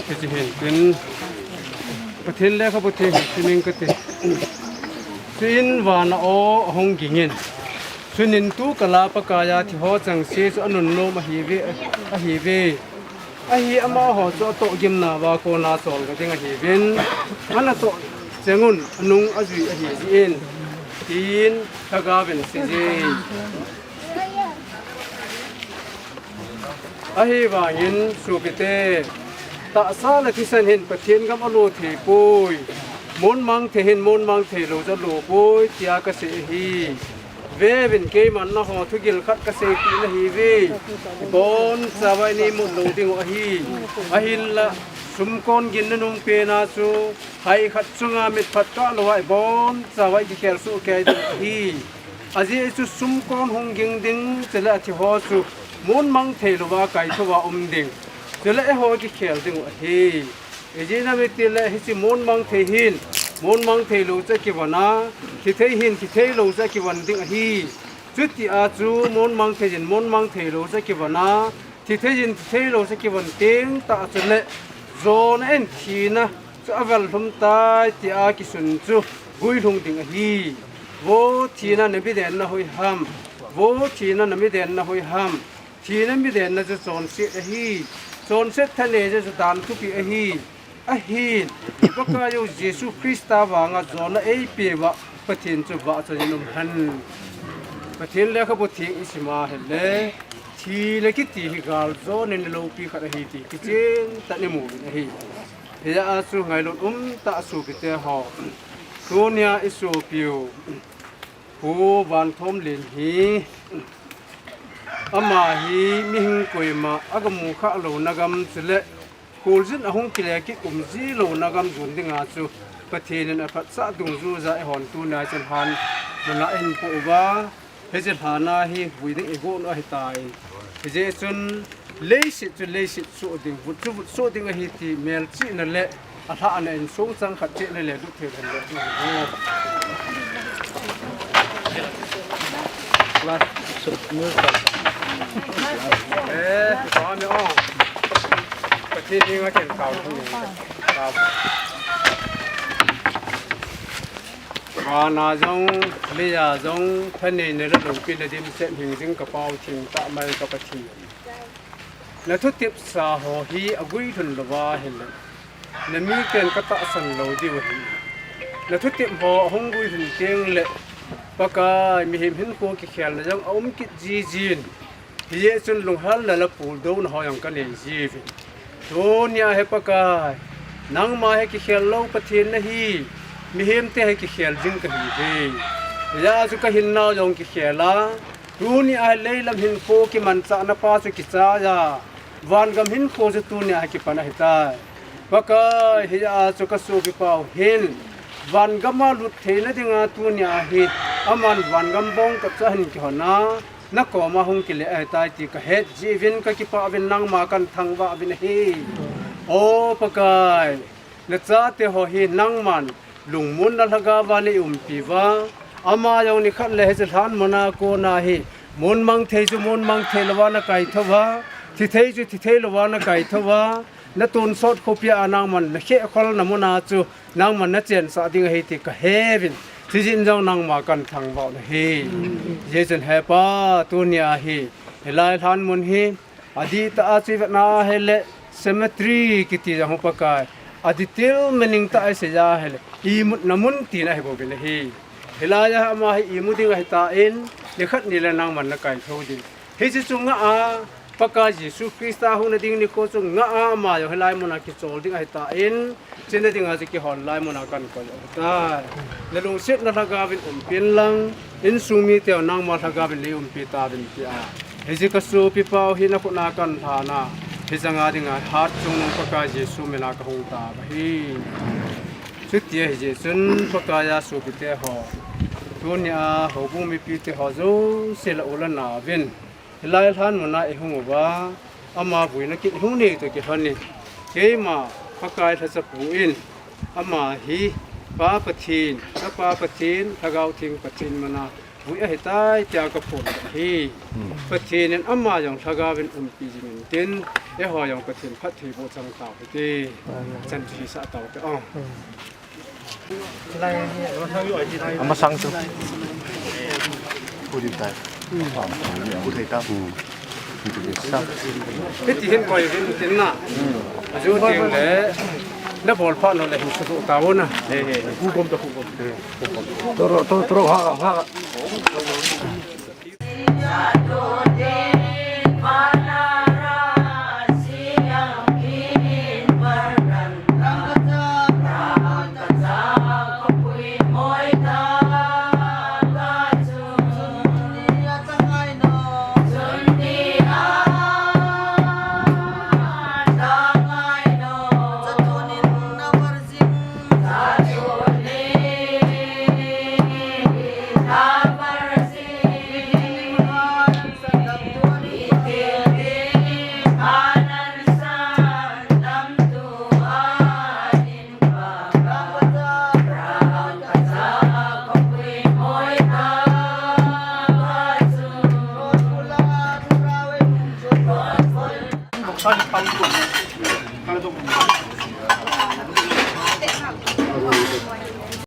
Ti chi hin tin. Pathen le ka Pathen, sining ka ti. Chuin vana o hung gingin. Chunin tu kala Pakaiya thi ho chang si chu anun nom ahi ve, ahi ve. Ahi amaho chu atoh gimna va kona chol ga ding ahi vin. Ana toh chengun anung ajui ahi jin. Tin, thagavin si ji. Ahivangin sopite, tahsa le thisan hin Pathen gam alo thei poi, mon mang thei hin mon mang thei lou jat lou poi, tia kasei ahi. Vevin keiman naho thugil khat kasei pi nahi ve. Ibon chavai ni mut lou ding ahi. Ahinla, sumkon gin nanung pena chu, hai khat chunga mit phat kah lou a ibon chavai kikhel soh kei ding ahi. Ajeh chu sumkon hung ging ding, chule athi ho chu mun mang thei louva kaithouva um ding. Chule eiho kikhel ding u ahi. Ijeh inem itile hiche mun mang thei hin, mun mang thei lou chu akivon a, thi thei hin, thi thei lou chu akivon ding ahi. Chutia chu mun mang thei hin, mun mang thei lou chu akivon a, thi thei hin, thi thei lou chu akivon teng tah chule, jona in thina chu avel lhum tai tia kisun chu guilhung ding ahi. Vo thina, nami denna hoi ham? Vo thina, nami denna hoi ham? Thina mi denna chu chonset ahi. Chonset thanei chu dan thupi ahi. Ahin, Pakai u Jesu Christa vanga jona eipeuva Pathen chu vahchoiyin um hen. Pathen lekhabu theng isim a hile, thi le kiti hi galjona in loupi khat ahi ti kichen tah in imu uvin ahi. Hijeh a chu ngailut umtah sopite ho, tunia isopiu Pu Vanthomlen hi, ama hi mihing koima agamu khah louna gam chule, kholjin ahung kile kit um ji louna gam jon dinga chu Pathen in aphatsah dungjuija eihon tunia chun lhan muna eihin poh uva, hiche lhana hi vui ding igon u ahitai. Hijeh chun leiset chu leiset soh ding, vut chu vut soh ding ahi ti melchihna le alhahna in songchang khat cheh le le lut thei hen le. Eh, Pathen henga ken tao ni. Vana jong, leiya jong, thaneina le loupina dimset hingjing ka Pau thengtah mai ka Pathen. Na thutepsa ho hi aguilhun louva ahile, na miten ka tahsan lou diu ahi. Na thutep ho ahung guilhun teng le, Pakai, mihem hinkho kikhelna jong aum kit jijin. Hijeh chun lunghalna le puldouna ho jong kanei jiuvin. Tunia hi Pakai, nangma hi kikhel lou Pathen nahi, mihemte hi kikhel jing kahiuve. Hijeh a chu kahinnau jong kikhel a, tunia hi leilam hinkho kimanchahna pa chu kichai a, vangam hinkho chu tunia hi kipan ahitai. Pakai, hijeh a chu ka sopipau hin, vangam a lut theina dinga tunia hi, aman vangam bongkot chu ahin kihon a, na koma hung kile ahitai ti kahet jeh uvin kakipah uvin nangma kahin thangvah uvin ahi. O Pakai, na chate ho hi nangman lungmonna lhagaova nei umpi uva, ama jong nikhat le hiche lhan muna kona hi, mun mang thei chu mun mang thei louva na kaithou uva, thi thei chu thi thei louva na kaithou uva, na tonsot khopia nangman na khehkholna muna chu nangman na chensah ding ahi ti kaheuvin, hijeh in jong nangma kahin thangvah u ahi. Hijeh chun he Pa, tunia hi, hilai lhan mun hi, adihtah a chu ivetna ahile cemetery kiti jong hi Pakai, Adetail meaning tah a isei a ahile, imutna mun tina ahi bou vin ahi. Hilai a ama hi imu ding ahitan, nikhat nile nangman nakai thou ding. Hiche chu ngah a, Pakai Jesu Christa hung nading nikho chu ngah a ama jong hilai muna kichol ding ahitan, chena dinga chu kihol lai muna kahin koi ahitai. Nalungsetna lhagaovin umpi inlang, insung mite nangma lhagaovin nei umpi tauvin tia, hiche kasopipa u hi nakhut a kahin lhan a, hijanga dinga hatchungnung Pakai Jesu mina kahung tauve. Chuti ahijeh chun Pakai a sopite ho, tunia houbung mipite ho jouse la u le nao vin, hilai lhan muna ihung uva, ama vuina kit ihung nei toh kilhonin, keima Pakai lhachapu in, ama hi Pa Pathen, Chapa Pathen, Lhagao Theng Pathen mina vui ahitai tia kaphondoh ahi. Pathen in ama jong lhagaovin umpi jing intin, eiho jong Pathen phattheiboh chang tau hite. Chan chu hisah taute o. Amasang chu. Pu ding tai. Pu thei ta. Hiti hin koi vin tin na. Aju ding le, nabol phat nole hin sudoh tauvin na. Hu gom ta, hu gom. Toro, toro, toro, ha, ha.